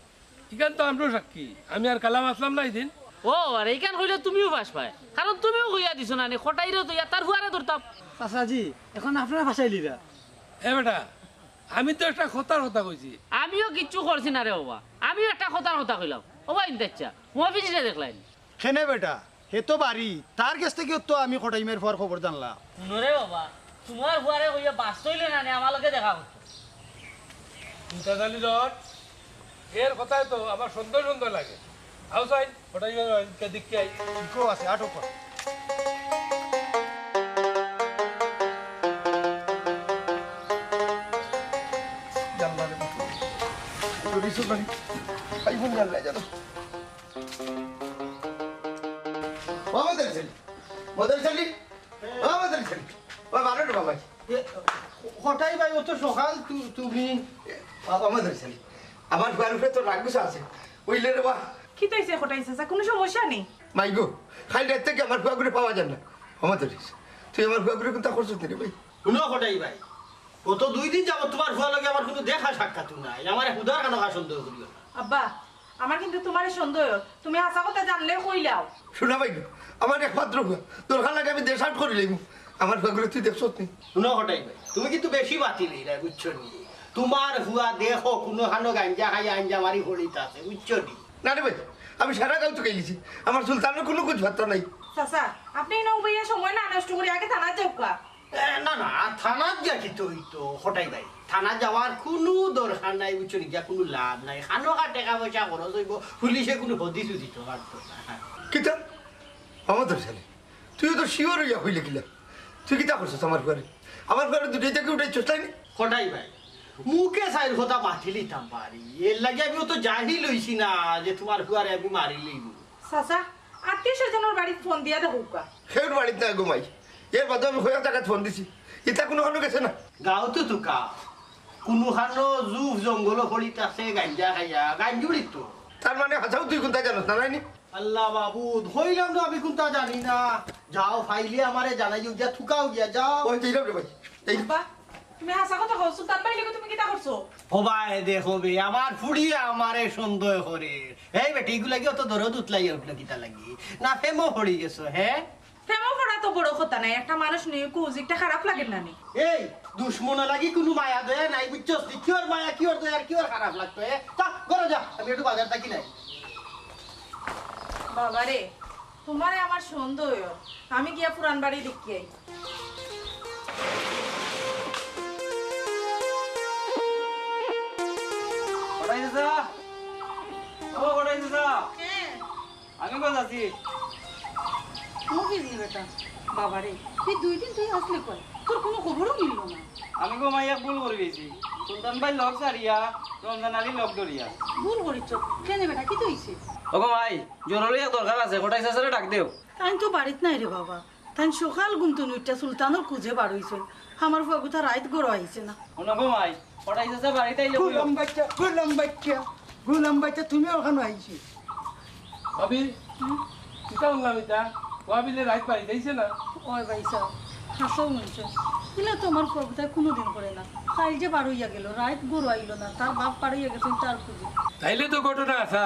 ইখান তো আমরাও সাক্ষী। আমি আর কালাম আছলাম না ইদিন। ও, আর ইখান কইলে তুমিও ফাঁসবায়, কারণ তুমিও কইয়া দিছো না নি, কটাইরে তো ইয়া তার ফুয়ারে ধরতাম। চাচাজি, এখন আপনারা ফাঁসাইলিরা। এ বেটা, আমি তো একটা কথার কথা কইছি। আমিও কিচ্ছু করছি না রে বাবা, আমিও একটা কথার কথা কইলাম। ও বা ইন্দাইচ্ছা, মফিজরে দেখলায় নি? কেনে বেটা, হে তো বাড়িত, তার গেছ থাকিও তো আমি কটাই ভাইর ফুয়ার খবর জানলাম। হুনো রে বাবা, তুমার ফুয়ারে কইয়া বাঁচতইলে না নি, আমার লগে দেখা করতো। চিন্তা জানি ধর, এর কথায় তো আমার সন্দেহ সন্দেহ লাগে। আও চাই, কটাই ভাইর বাড়িত দেখি আই। ইকো আছে, আটো কর। জানলা রে বাবা। তো কিছু নাই। আই ফোন জানলা জানো। ও মদরিছ আলী, মদরিছ আলী, ও মদরিছ আলী, ও বারো রে বাবা। এ, কটাই ভাই, অত সকাল তু-, তুমি? ও, ও মদরিছ আলী, আমার ফুয়ার উপরে তো রাগ গুছা আছে, অইলে রে বা। কিতা অইছে কটাই চাচা, কুনু সমস্যা নি? মাই গো, কাইল রাইত থাকি আমার ফুয়াগুরে পাওয়া যায় না। ও মদরিছ, তুই আমার ফুয়াগুরে কুনতা করছস নি রে ভাই? হুনো কটাই ভাই, গত দুই দিন যাবত তুমার ফুয়ার লগে আমার কুনু দেখা সাক্ষাৎ নাই, আমারে হুদার খানো সন্দেহ করিও না। আব্বা, আমার কিন্তু তুমারে সন্দেহ, তুমি হাছা কথা জানলে কইলাও। হুনো মাই গো, আমার একমাত্র ফুয়া, দরকার লাগে আমি দেশ আউট করিলাইমু। আমার ফুয়াগুরে তুই দেখছস নি? হুনো কটাই ভাই, তুমি কিন্তু বেশি মাতিলিরায়, বুঝছো নি? তুমার ফুয়া দেখো কুনু খানো গাঞ্জা খাইয়া আঞ্জা মারি পড়িত আছে, বুঝছো নি? না রে ভাই, আমি সারা গাঁও তুকাইলিছি, আমার সুলতানর কুনু খুজ পাত্তা নাই। চাচা, আপনে ইনো উবাইয়া সময় না নষ্ট করি আগে থানাত যাউক্কা। এ, না, না, থানাত গিয়া কিতা অইতো, কটাই ভাই? থানাত যাওয়ার কুনু দরকার নাই, বুঝছো নি? গিয়া কুনু লাভ নাই। খানোখা টেকা পয়সা খরচ অইবো, পুলিশে কুনু হদিসও দিতো পারতো না। কিতা? ও মদরিছ আলী, তুইও তো শিওর অইয়া কইলে কিলা? তুই কিতা করছস আমার ফুয়ারে? আমার ফুয়ারে দুটাই থাকি উঠাইছস তাই নি? কটাই ভাই, মুখে চাইর কথা মাতিলিতাম পারি, এরলাগি আমি অত জাহিল অইছি না যে তুমার ফুয়ারে আমি মারিলিমু। চাচা, আত্মীয় স্বজনর বাড়িত ফোন দিয়া দেখউক্কা। কেউর বাড়িত নাই গো মাই। এর বাদে আমি কয়েক জাগাত ফোন দিছি। ইতা কুনু খানো গেছে না। গাঁওত তুকা। কুনু খানো জুফ জঙ্গলো পড়িত আছে, গাঞ্জা খাইয়া, গাঞ্জুড়ি তো। তার মানে হাছাউ তুই কুনতা জানস না, নায় নি? আল্লা মাবুদ, কইলাম না আমি কুনতা জানি না। যাও, পাইলে আমারে জানাইও, গিয়া তুকাও গিয়া, যাও। ওই, যাইলাম রে ভাই। এই আব্বা, তুমি হাছা কথা কও, সুলতান ভাইর লগে তুমি কিতা করছো? ও ভাই, দেখো বে, আমার ফুড়িয়ে আমারে সন্দেহ করের। এই বেটি, ইগুর লাগি অত দরদ উতলাইয়া উঠলো কিতার লাগি? না প্রেমো পড়ি গেছো, হে? প্রেমো পড়া তো বড় কথা নায়, একটা মানুষ নিখোঁজ, ইটা খারাপ লাগের না নি? এই, দুশমনর লাগি কুনু মায়া দয়া নাই, বুঝছস নি? কিওর মায়া, কিওর দয়া, আর কিওর খারাপ লাগতো, হে? যা, ঘরো যা, আমি একটু বাজার থাকি নাই। বাবারে, তুমারে আমার সন্দেহ অয়, আমি গিয়া পুরান বাড়ি দেখি আই। কটাই চাচা, ও কটাই চাচা। হ্যাঁ। আমি কই আছি? ও কি রে বেটা? বাবারে, এই দুই দিন তুই আসলে কই? তোর কুনু খবরও মিললো না। আমি গো মাই এক ভুল করি গেছি। সুলতান ভাইর লগ ছাড়িয়া রমজান আলীর লগ ধরিয়া। ভুল করিছ। কেনে বেটা, কিতা অইছে? ও গো মাই, জরুরি এক দরকার আছে, কটাই চাচারে ডাক দেও। তাইন তো বাড়িত নাই রে বাবা। তাইন সকাল ঘুম থনে উঠিয়া সুলতানর খুঁজে বার অইছইন। আমার ফুয়াগুতা রাইত ঘরো আইছে না। হুনো গো মাই, কটাই চাচা বাড়িত আইলে কইও। গুলাম বাইচ্চা, গুলাম বাইচ্চা, গুলাম বাইচ্চা, তুমি অখানো আইছো। ভাবি, কিতা হুনলাম ইতা? ভাবিলে রাইত বাড়িত আইছে না? ওই ভাইসাব, হাছাউ হুনছো। ইলা তো আমার ফুয়াগুতায় কুনুদিন করে না। কাইল যে বার অইয়া গেল, রাইত ঘরো আইলো না, তার বাপ বার অইয়া গেছইন তার খুঁজে। তাইলে তো ঘটনা হাছা,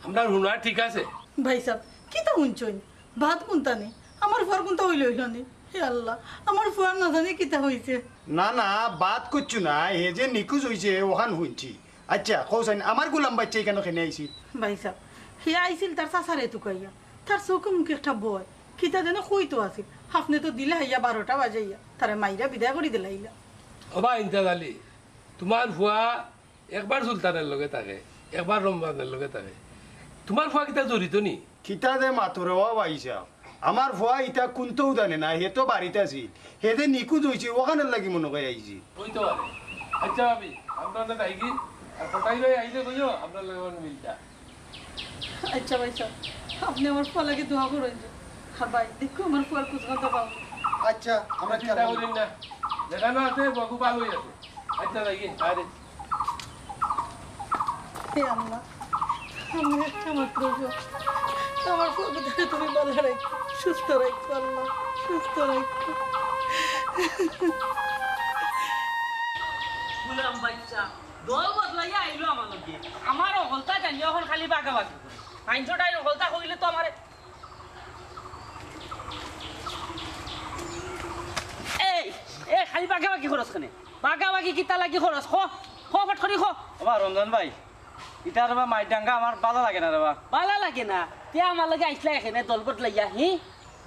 আমরার হুনা ঠিক আছে। ভাইসাব, কিতা হুনছইন? বাদ কুনতা নি? আমার ফুয়ার কুনতা অইলো অইলো নি? হে আল্লা, আমার ফুয়ার না জানি কিতা অইছে। না, না, বাদ কিচ্ছু না, হে যে নিখোঁজ অইছে, অখান হুনছি। আইচ্ছা, কও চাইন, আমার গুলাম বাইচ্চা ইখানো কেনে আইছিল? ভাইসাব, হে আইছিল তার চাচারে তুকাইয়া। তার চউখে মুখে একটা ভয়। কিতা যেন কইতো আছিল। হাফনে তো দিলে হাইয়া বারোটা বাজাইয়া। তারে মাইরা বিদায় করি দিলাইলা। ও বা ইমতাজ আলী, তুমার ফুয়া একবার সুলতানর লগে থাকে, একবার রমজানর লগে থাকে। তুমার ফুয়া কিতা জড়িত নি? কিতা যে মাতো রে ও ভাইসাব, আমার ফুয়া ইতা কুন্তাউ জানে না, হে তো বাড়িত আছিল। হে যে নিখোঁজ অইছে, অখানর লাগি মনো কয় আইছি। অইতো পারে। আইচ্ছা ভাবি, আমরা না যাইগি? আর কটাই ভাই আইলে কইও, আমরার লগে মিলতা। আইচ্ছা ভাইসাব, আপনে আমার ফুয়ার লাগি দোয়া করইন যে। আর ভাই, দেখো আমার ফুয়ার কুজগান্তা পাও। আইচ্ছা, আমরা চিন্তা করিন না। যেখানো আছে, বাবু ভালোই আছে। আইচ্ছা, যাইগি, আরে। হে আল্লাহ, আমার একটা মাত্র ফুয়া। আমার ফুয়ারে তুমি ভালা রাখো, সুস্থ রাখো আল্লাহ, সুস্থ রাখো। গুলাম বাইচ্চা, দল বদলাইয়া আইলো আমার লগে। আমার অকলতা জানি অখন খালি বাগাবাগি করে। মাইনষর ডাইন অকলতা কইলে তো আমারে এই, এ খালি বাগাবাগি করস কেনে? বাগাবাগি কিতা লাগি করস? ক, ক, ফট করি ক। ওবা রমজান ভাই, ইতা রেবা মাইর ডাঙ্গা আমার ভালা লাগে না রেবা। ভালা লাগে না? তে আমার লগে আইছলা এখানে দল বদলাইয়া, হি?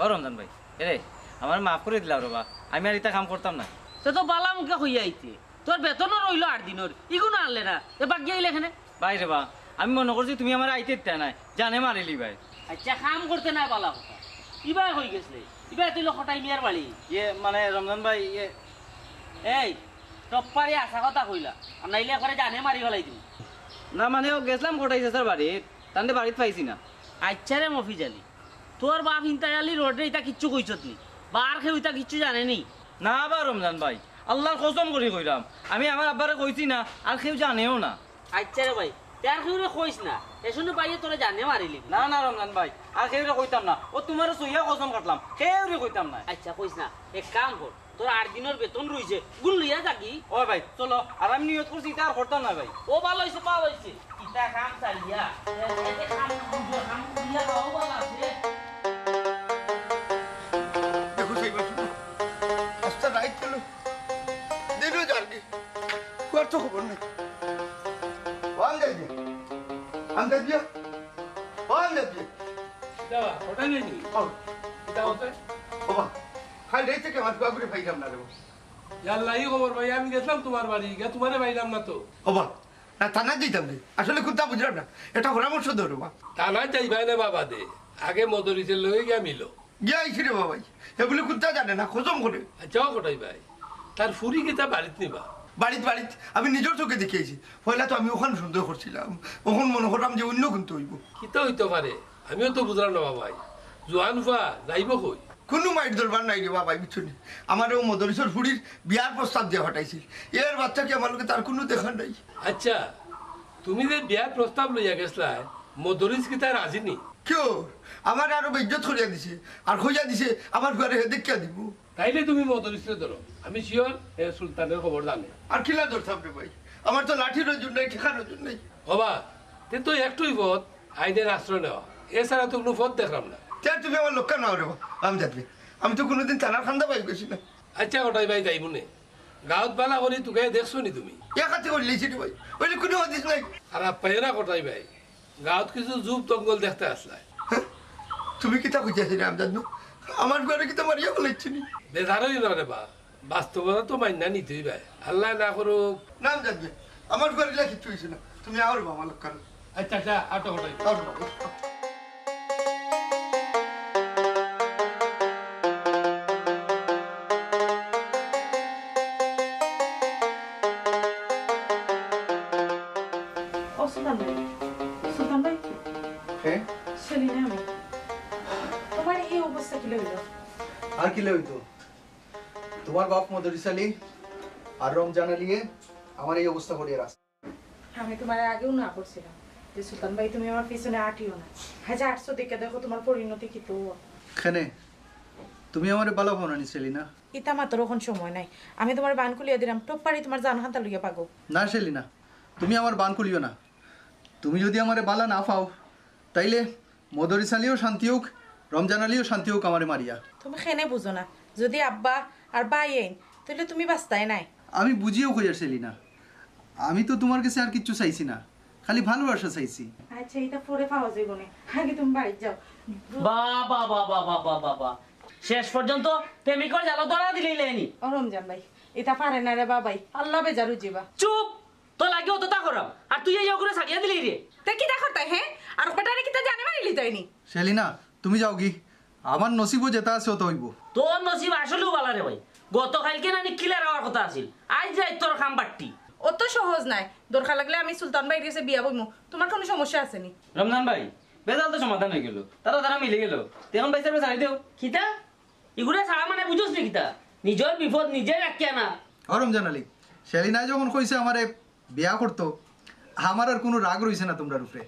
ও রমজান ভাই, এরে, আমারে মাফ করি দিলাও রেবা, আমি আর ইতা কাম করতাম না। তে তো ভালা মুখে কইয়া আইতে, তোর বেতনও রইলো আট দিনর, ইগুনও আনলে না, এ বাগিয়া আইলে এখানে। ভাই রেবা, আমি মনো করছি তুমি আমারে আইতে দিতায় নায়, জানে মারিলিবায়। আইচ্ছা, কাম করতে নায় ভালা কথা। ইবায় কই গেছলে? ইবায় তো অইলো কটাই মিয়ার বাড়ি। ইয়ে, মানে, রমজান ভাই, ইয়ে। এই, টপ্পারে হাছা কথা কইলা, আর নাইলে একবারে জানে মারি ফালাই দিমু। না, মানে, অউ গেছলাম কটাই চাচার বাড়িত, তানরে বাড়িত পাইছি না। আইচ্ছা রে মফিজ আলী, তোর বাপ ইন্তায়ালি রোডে ইতা কিচ্ছু কইছত নি? বা আর কেউ ইতা কিচ্ছু জানে নি? না বা রমজান ভাই, আল্লার কসম করি কইরাম, আমি আমার আব্বারে কইছি না, আর কেউ জানেও না। আইচ্ছা রে ভাই, তে আর কেউরে কইস না, এ শুনে ভাইয়ে তোরে জানে মারিলিবো। না, না রমজান ভাই, আর কেউরে কইতাম না, অউ তুমারে ছুইয়া কসম কাটলাম, কেউরে কইতাম না। আইচ্ছা, কইস না, এক কাম কর, তোর আট দিনর বেতন রইছে, গুন লইয়া যাগি। ও ভাই, চলো, আর আমি নিয়ত করছি, ইতা আর করতাম না ভাই। ও ভালা অইছে, ভালা অইছে। ইতা কাম চালিয়া, এ, এ, এ কাম বুঝো, কাম বুঝিয়া খাওয়া ভালা আছে। দেখো, সেই বছর আস্তা রাইত গেল, দিনও যার কি, ফুয়ার তো খবর নাই। ও আমজাদ দিয়া, আমজাদ দিয়া, ও আমজাদ দিয়া। যাবা, ওটা নেই নি? ও। এটা হচ্ছে? ও বা, খালি রাইত থাকি আমার ফুয়া ঘুরে পাইলাম না রে বা। ইয়াল্লা, ই খবর ভাই, আমি গেছলাম তুমার বাড়ি, গিয়া তুমারে পাইলাম না তো। ও বা, না, থানাত যাইতাম নি। আসলে কুন্তা বুঝলাম না। একটা পরামর্শ দেও রে বা। থানাত যাইবায় না বাবা দে, আগে মদরিসর লগে গিয়া মিলো। গিয়া আইছি রে বাবাই। হে বুলে কুন্তা জানে না, কসম করে। আইচ্ছা, ও কটাই ভাই, তার ফুরি কিতা বাড়িত নি বা? বাড়িত, বাড়িত। আমি নিজর চোখে দেখি আইছি। পয়লা তো আমি অখান সন্দেহ করছিলাম। অখন মনো করলাম যে অইন্য কুন্তা অইবো। কিতা অইতো পারে? আমিও তো বুঝলাম না বাবাই। জোয়ান ফুয়া যাইবো কই? কুনু মাইর দরবার নাই রে বাবাই, বুঝছো নি? আমারে অউ মদরিসর ফুরির বিয়ার প্রস্তাব দিয়া পাঠাইছিল। এর বাদ থাকি আমার লগে তার কুনু দেখা নাই। আইচ্ছা, তুমি যে বিয়ার প্রস্তাব লইয়া গেছলায়, মদরিস কিতা রাজি নি? কিয়? আমারে আরো বেইজ্জত করিয়া দিছে, আর কইয়া দিছে আমার ফুয়ারে হে দেখিয়া দিবো। তাইলে তুমি মদরিসরে ধরো, আমি sure হে সুলতানর খবর জানে। আর কিলা ধরতাম রে ভাই, আমার তো লাঠিরও জোর নাই, ঠেকারও জোর নাই। ও বা, তে তো একটাউ পথ, আইনের আশ্রয় নেওয়া, এছাড়া তো কুনু পথ দেখলাম না। তে তুমি আমার লগে নাও রে বা, আমজাদ ভাই, আমি তো কুনুদিন থানার কান্দা পাই গেছি না। আইচ্ছা, কটাই ভাই যাইমু নে, গাউত ভালা করি তুকাইয়া দেখছো নি তুমি? এক আতে করিলিছি রে ভাই, অইলে কুনু হাদিস নাই। আর আপ্পাইও না কটাই ভাই, গাউত কিছু জুপ জঙ্গল দেখতে আছলায়। হ্যাঁ? তুমি কিতা কইতাছো রে আমজাদ মিয়া? আমার ফুয়ারে কিতা মারিয়া ফালাইছো নি? বেজার অইও না রে বা, বাস্তবতা তো মাইন্না নিতে অইবো। আল্লায় না করুক। না আমজাদ মিয়া, আমার ফুয়ার ইলা কিচ্ছু অইছে না। তুমি আও রে বা আমার লগে। আইচ্ছা, আইচ্ছা, আও তো কটাই। আও রে বা। ও সুলতান ভাই, সুলতান ভাই। কে? সেলিনা আমি। তুমার ই অবস্থা কিলা অইলো? আর কিলা অইতো? তুমার বাপ মদরিস আলী আর রমজান আলীয়ে আমারে ই অবস্থা করিয়া রাখছে। আমি তুমারে আগেও না করছিলাম যে সুলতান ভাই তুমি আমার পিছনে আটিও না। আইজ আটছো দেখিয়া দেখো তুমার পরিণতি কিতা অয়। কেনে? তুমি আমারে ভালা পাও না নি সেলিনা? ইতা মাতর অখন সময় নাই। আমি তুমারে বান খুলিয়া দিরাম, টপ পারি তুমার জান খান্তা লইয়া ভাগো। না সেলিনা, তুমি আমার বান খুলিও না। তুমি যুদি আমারে ভালা না পাও, তাইলে মদরিস আলীও শান্তি অউক, রমজান আলীও শান্তি অউক আমারে মারিয়া। তুমি কেনে বুঝো না? যুদি আব্বা আর ভাই আইন, তাইলে তুমি বাচতায় নায়। আমি বুঝিয়াউ কইয়ার সেলিনা, আমি তো তুমার গেছে আর কিচ্ছু চাইছি না, খালি ভালোবাসা চাইছি। আইচ্ছা, ইতা পরে পাওয়া যাইবো নে, আগে তুমি বাড়িত যাও। বাহ, বাহ, বাহ। শেষ পর্যন্ত প্রেমিকর জালো ধরা দিলাইলে নি। ও রমজান ভাই, ইতা পারে না রে বাবাই, আল্লাহ বেজার অইযিবা। চুপ! তোর লাগি অততা করাম, আর তুই এই অগুরে ছাড়িয়া দিলি রে। তে কিতা করতায়, হে? আর কটারে কিতা জানে মারিলিতায় নি? সেলিনা, তুমি যাওগি, আমার নসিবো যেটা আছে, ওটা অইবো। তোর নসিব আসলেউ বালা রে ভাই। গতকাইলকে নানি clear অওয়ার কথা আছিল, আইজ রাইত তোর কাম বাট্টি। অত সহজ নায়। দরকার লাগলে আমি সুলতান ভাইর গেছে বিয়া বইমু, তুমার কুনু সমস্যা আছে নি? রমজান ভাই, বেজাল তো সমাধান অইগেলো, তারা তারা মিলিগেলো, তে অখন ভাইসাবরে ছাড়ি দেও। কিতা? ইগুরে ছাড়া মানে বুঝোস নি কিতা? নিজর বিপদ নিজে ডাকিয়া আনা। ও রমজান আলী, সেলিনায় যখন কইছে আমারে বিয়া করতো, আমার আর কুনু রাগ রইছে না তুমরার উপরে।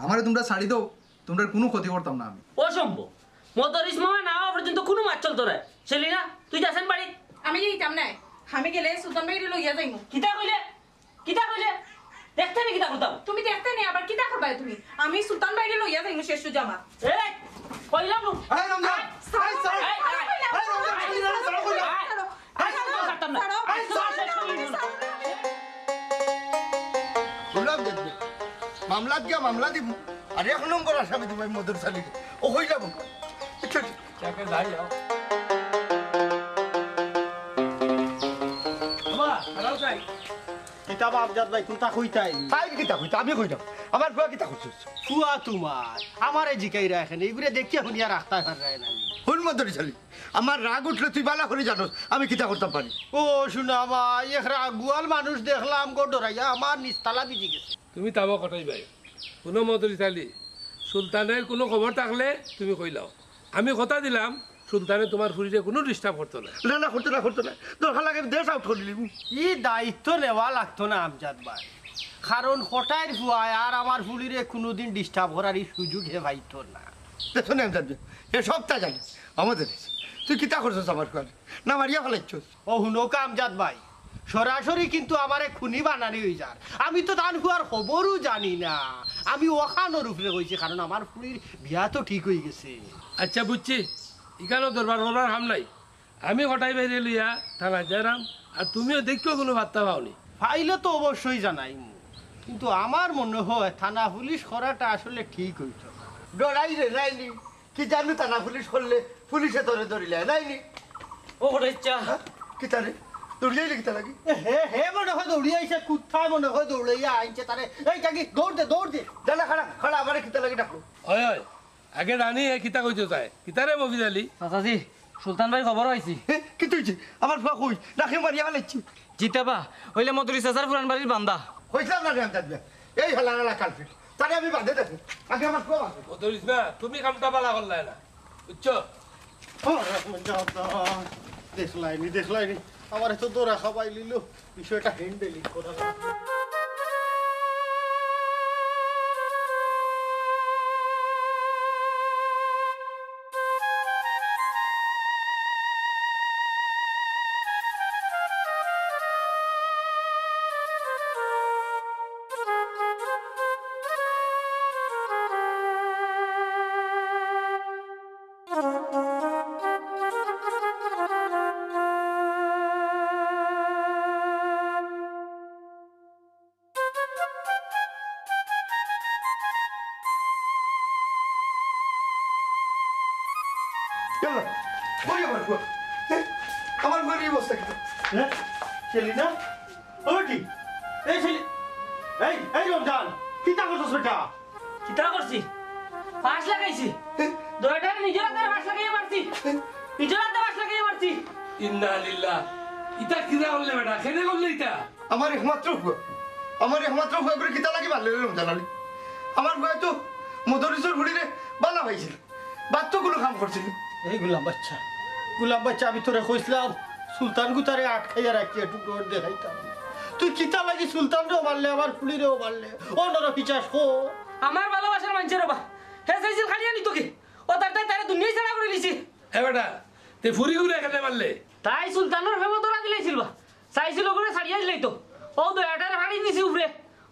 আমারে তুমরা ছাড়ি দেও, তুমরার কুনু ক্ষতি করতাম না আমি। অসম্ভব। মদরিছ মামা না অওয়া পর্যন্ত কুনু মাত চলতো নায়। সেলিনা, তুই যাছ নি বাড়ি? আমি যাইতাম নায়। আমি গেলে সুলতান ভাইরে লইয়া যাইমু। কিতা কইলে? কিতা কইলে? দেখতে নি কিতা করতাম? তুমি দেখতে নি, আবার কিতা করবায় তুমি? আমি সুলতান ভাইরে লইয়া যাইমু শেষ সুজা আমার। এই, কইলাম নু। এই রমজান, এই ছাড়ো, এই, এই, এই, এই রমজান, এই, এই রমজান, ছাড়ো কইলাম। এই, এই, ছাড়ো, ছাড়তাম না। ছাড়ো, এই, ছাড়ো, ছাড়ো, ছাড়ো। ছাড়ো। কইলাম দেখবে, মামলাত গিয়া মামলা দিমু, আর এক নম্বর আসামি দিমু আমি মদরিছ আলীরে। ও কইলাম। আচ্ছা, আচ্ছা। চাকে যাই, যাও। বাবা, দাঁড়াও চাই। কিতা বা আমজাদ ভাই, কুনতা কইতায়? তাইন কিতা কইতা, আমি কইতাম। আমার ফুয়া কিতা করছস? ফুয়া তুমার, আমারে জিকাইরায় কেনে, ইগুরে দেখিয়া হুনিয়া রাখতায় পাররায় না নি। হুন মদরিছ আলী, আমার রাগ উঠলে তুই বালা করি জানোস, আমি কিতা করতাম পারি। ও সোনা মাই, এক রাগুয়াল মানুষ দেখলাম গো ডরাইয়া, আমার নিচতলা ভিজি গেছে। তুমি থামো কটাই ভাই। হুনো মদরিছ আলী, সুলতানের কুনু খবর থাকলে তুমি কইলাও। আমি কথা দিলাম, সুলতানে তুমার ফুরিরে কুনু disturb করতো নায়। না, না, করতো নায়, করতো নায়। দরকার লাগে আমি দেশ out করিলিমু। ই দায়িত্ব নেওয়া লাগতো না আমজাদ ভাই, কারণ কটাইর ফুয়ায় আর আমার ফুরিরে কুনুদিন disturb করার ই সুযোগ হে পাইতো না। দেখো না আমজাদ ভাই, হে সবতা জানে। আমারে, তুই কিতা করছস আমার ফুয়ারে? না মারিয়া ফালাইছস? ও হুনো আমজাদ ভাই, সরাসরি কিন্তু আমারে খুনি বানানি অইযার। আমি তো তান ফুয়ার খবরও জানি না। আমি অখানর উপরে কইছি, কারণ আমার ফুরির বিয়া তো ঠিক অইগেছে। আচ্ছা বুঝছি, ইখানো দরবার করবার কাম নাই। আমি কটাই ভাইরে লইয়া থানাত যাইরাম, আর তুমিও দেখিও কুনু বার্তা পাও নি। পাইলে তো অবশ্যই জানাইমু, কিন্তু আমার মনে হয় থানা পুলিশ করাটা আসলে ঠিক অইতো না। ডরাইরে নায় নি? কি জানো, থানা পুলিশ করলে পুলিশে তোরে ধরিলে, নায় নি? ও কটাই চাচা। হ্যাঁ? কিতা রে? দৌড়িয়া আইলে কিতা লাগি? এ, হে, হে মনে হয় দৌড়িয়া আইছে, কুত্তায় মনে হয় দৌড়াইয়া আনছে তারে। এই, টাকি, দৌড় দে, দৌড় দে। যা না, খাড়া, খাড়া, আমারে কিতা লাগি ডাকলো? ওই, ওই, আগে জানি এ কিতা কইতো চায়। কিতা রে মফিজ আলী? চাচাজি, সুলতান ভাইর খবর পাইছি। এ, কিতা অইছে? আমার ফুয়া কই? না কেউ মারিয়া ফালাইছে? জি তে বা, অইলে মদরিছ চাচার পুরান বাড়ির বান্দা। কইছিলাম না রে আমজাদ ভাই, এই হালার হালা culprit। তারে আমি বাদে দেখমু। আগে আমার ফুয়া বাদে। ও ধরিস না, তুমি কামটা বালা করলায় না। বুঝছো? ও, দেখলায়নি, দেখলায়নি। আমারে তো ধরা খাবাইলিলো। বিষয়টা handling করা লাগবো। ইয়াল্লা, কই আমার ফুয়া? এ, আমার ফুয়ার এই অবস্থা কিতা? হ্যাঁ? সেলিনা? ও বেটি, এই সেলি-, এই, এই রমজান, কিতা করছস বেটা? কিতা করছি? ফাঁস লাগাইছি। এ? দয়াটারে নিজর আতে ফাঁস লাগাইয়া মারছি। এ? নিজর আতে ফাঁস লাগাইয়া মারছি। ইন্না লিল্লাহ। ইতা কিতা করলে বেটা? কেনে করলে ইতা? আমার একমাত্র ফুয়া, আমার একমাত্র ফুয়াগুরে কিতা লাগি মারলে রে রমজান আলী? আমার ফুয়ায় তো মদরিছর ফুড়িরে বালা পাইছিল, বাদ তো কুনু কাম করছিল না। এই গোলাম বাচ্চা, গোলাম বাচ্চা, আমি তোরে কইছিলাম সুলতান গুতারে আটকাইয়া রাখিয়া একটু ডর দেখাইতাম। তুই কিতা লাগি সুলতানরেও মারলে, আমার ফুড়িরেও মারলে? ও নরপিশাচ, কো। আমার ভালোবাসার মানষে রে বা, হে চাইছিল কাড়িয়া নিতো কি? ও তার তাই তারে দুনিয়াই ছাড়া করিলিছে। এ বেটা, তে ফুড়িগুরে কেনে মারলে? তাই সুলতানর প্রেমো ধরা দিলাইছিল বা। চাইছিল ওগুরে ছাড়িয়া দিলাইতো। ও দয়াটারে ফাড়ি দিছে উপরে।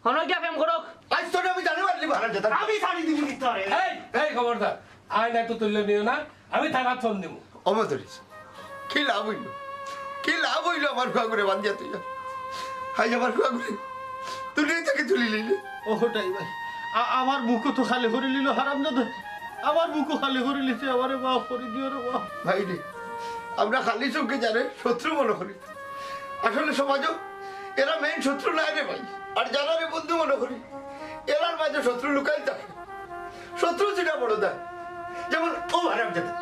হনো গিয়া প্রেম করুক। আইজ তোরে আমি জানি মারলি হারামজাদা। আমি ছাড়ি দিমু নি তোরে। এই, এই খবরদার। আইন আয়ত্তো তুলিয়া নিও না। আমি থানাত ফোন দিমু। ও মদরিছ, কি লাভ অইলো? কি লাভ অইলো আমার ফুয়াগুরে বান্ধিয়া থইয়া? হায় আমার ফুয়াগুরে দুনিয়া থাকি তুলিলিলে। ও কটাই ভাই, আ-, আমার বুকও তো খালি করিলিলো হারামজাদা। আমার বুকও খালি করিলিছে, আমারে মাফ করি দিও রে বাপ। ভাইরে, আমরা খালি চউখে যারে শত্রু মনো করি। আসলে সমাজো এরা main শত্রু নায় রে ভাই। আর যারারে বন্ধু মনো করি, এরার মাঝে শত্রু লুকাইল থাকে। শত্রু চিনা বড় দায়। যেমন ও হারামজাদা।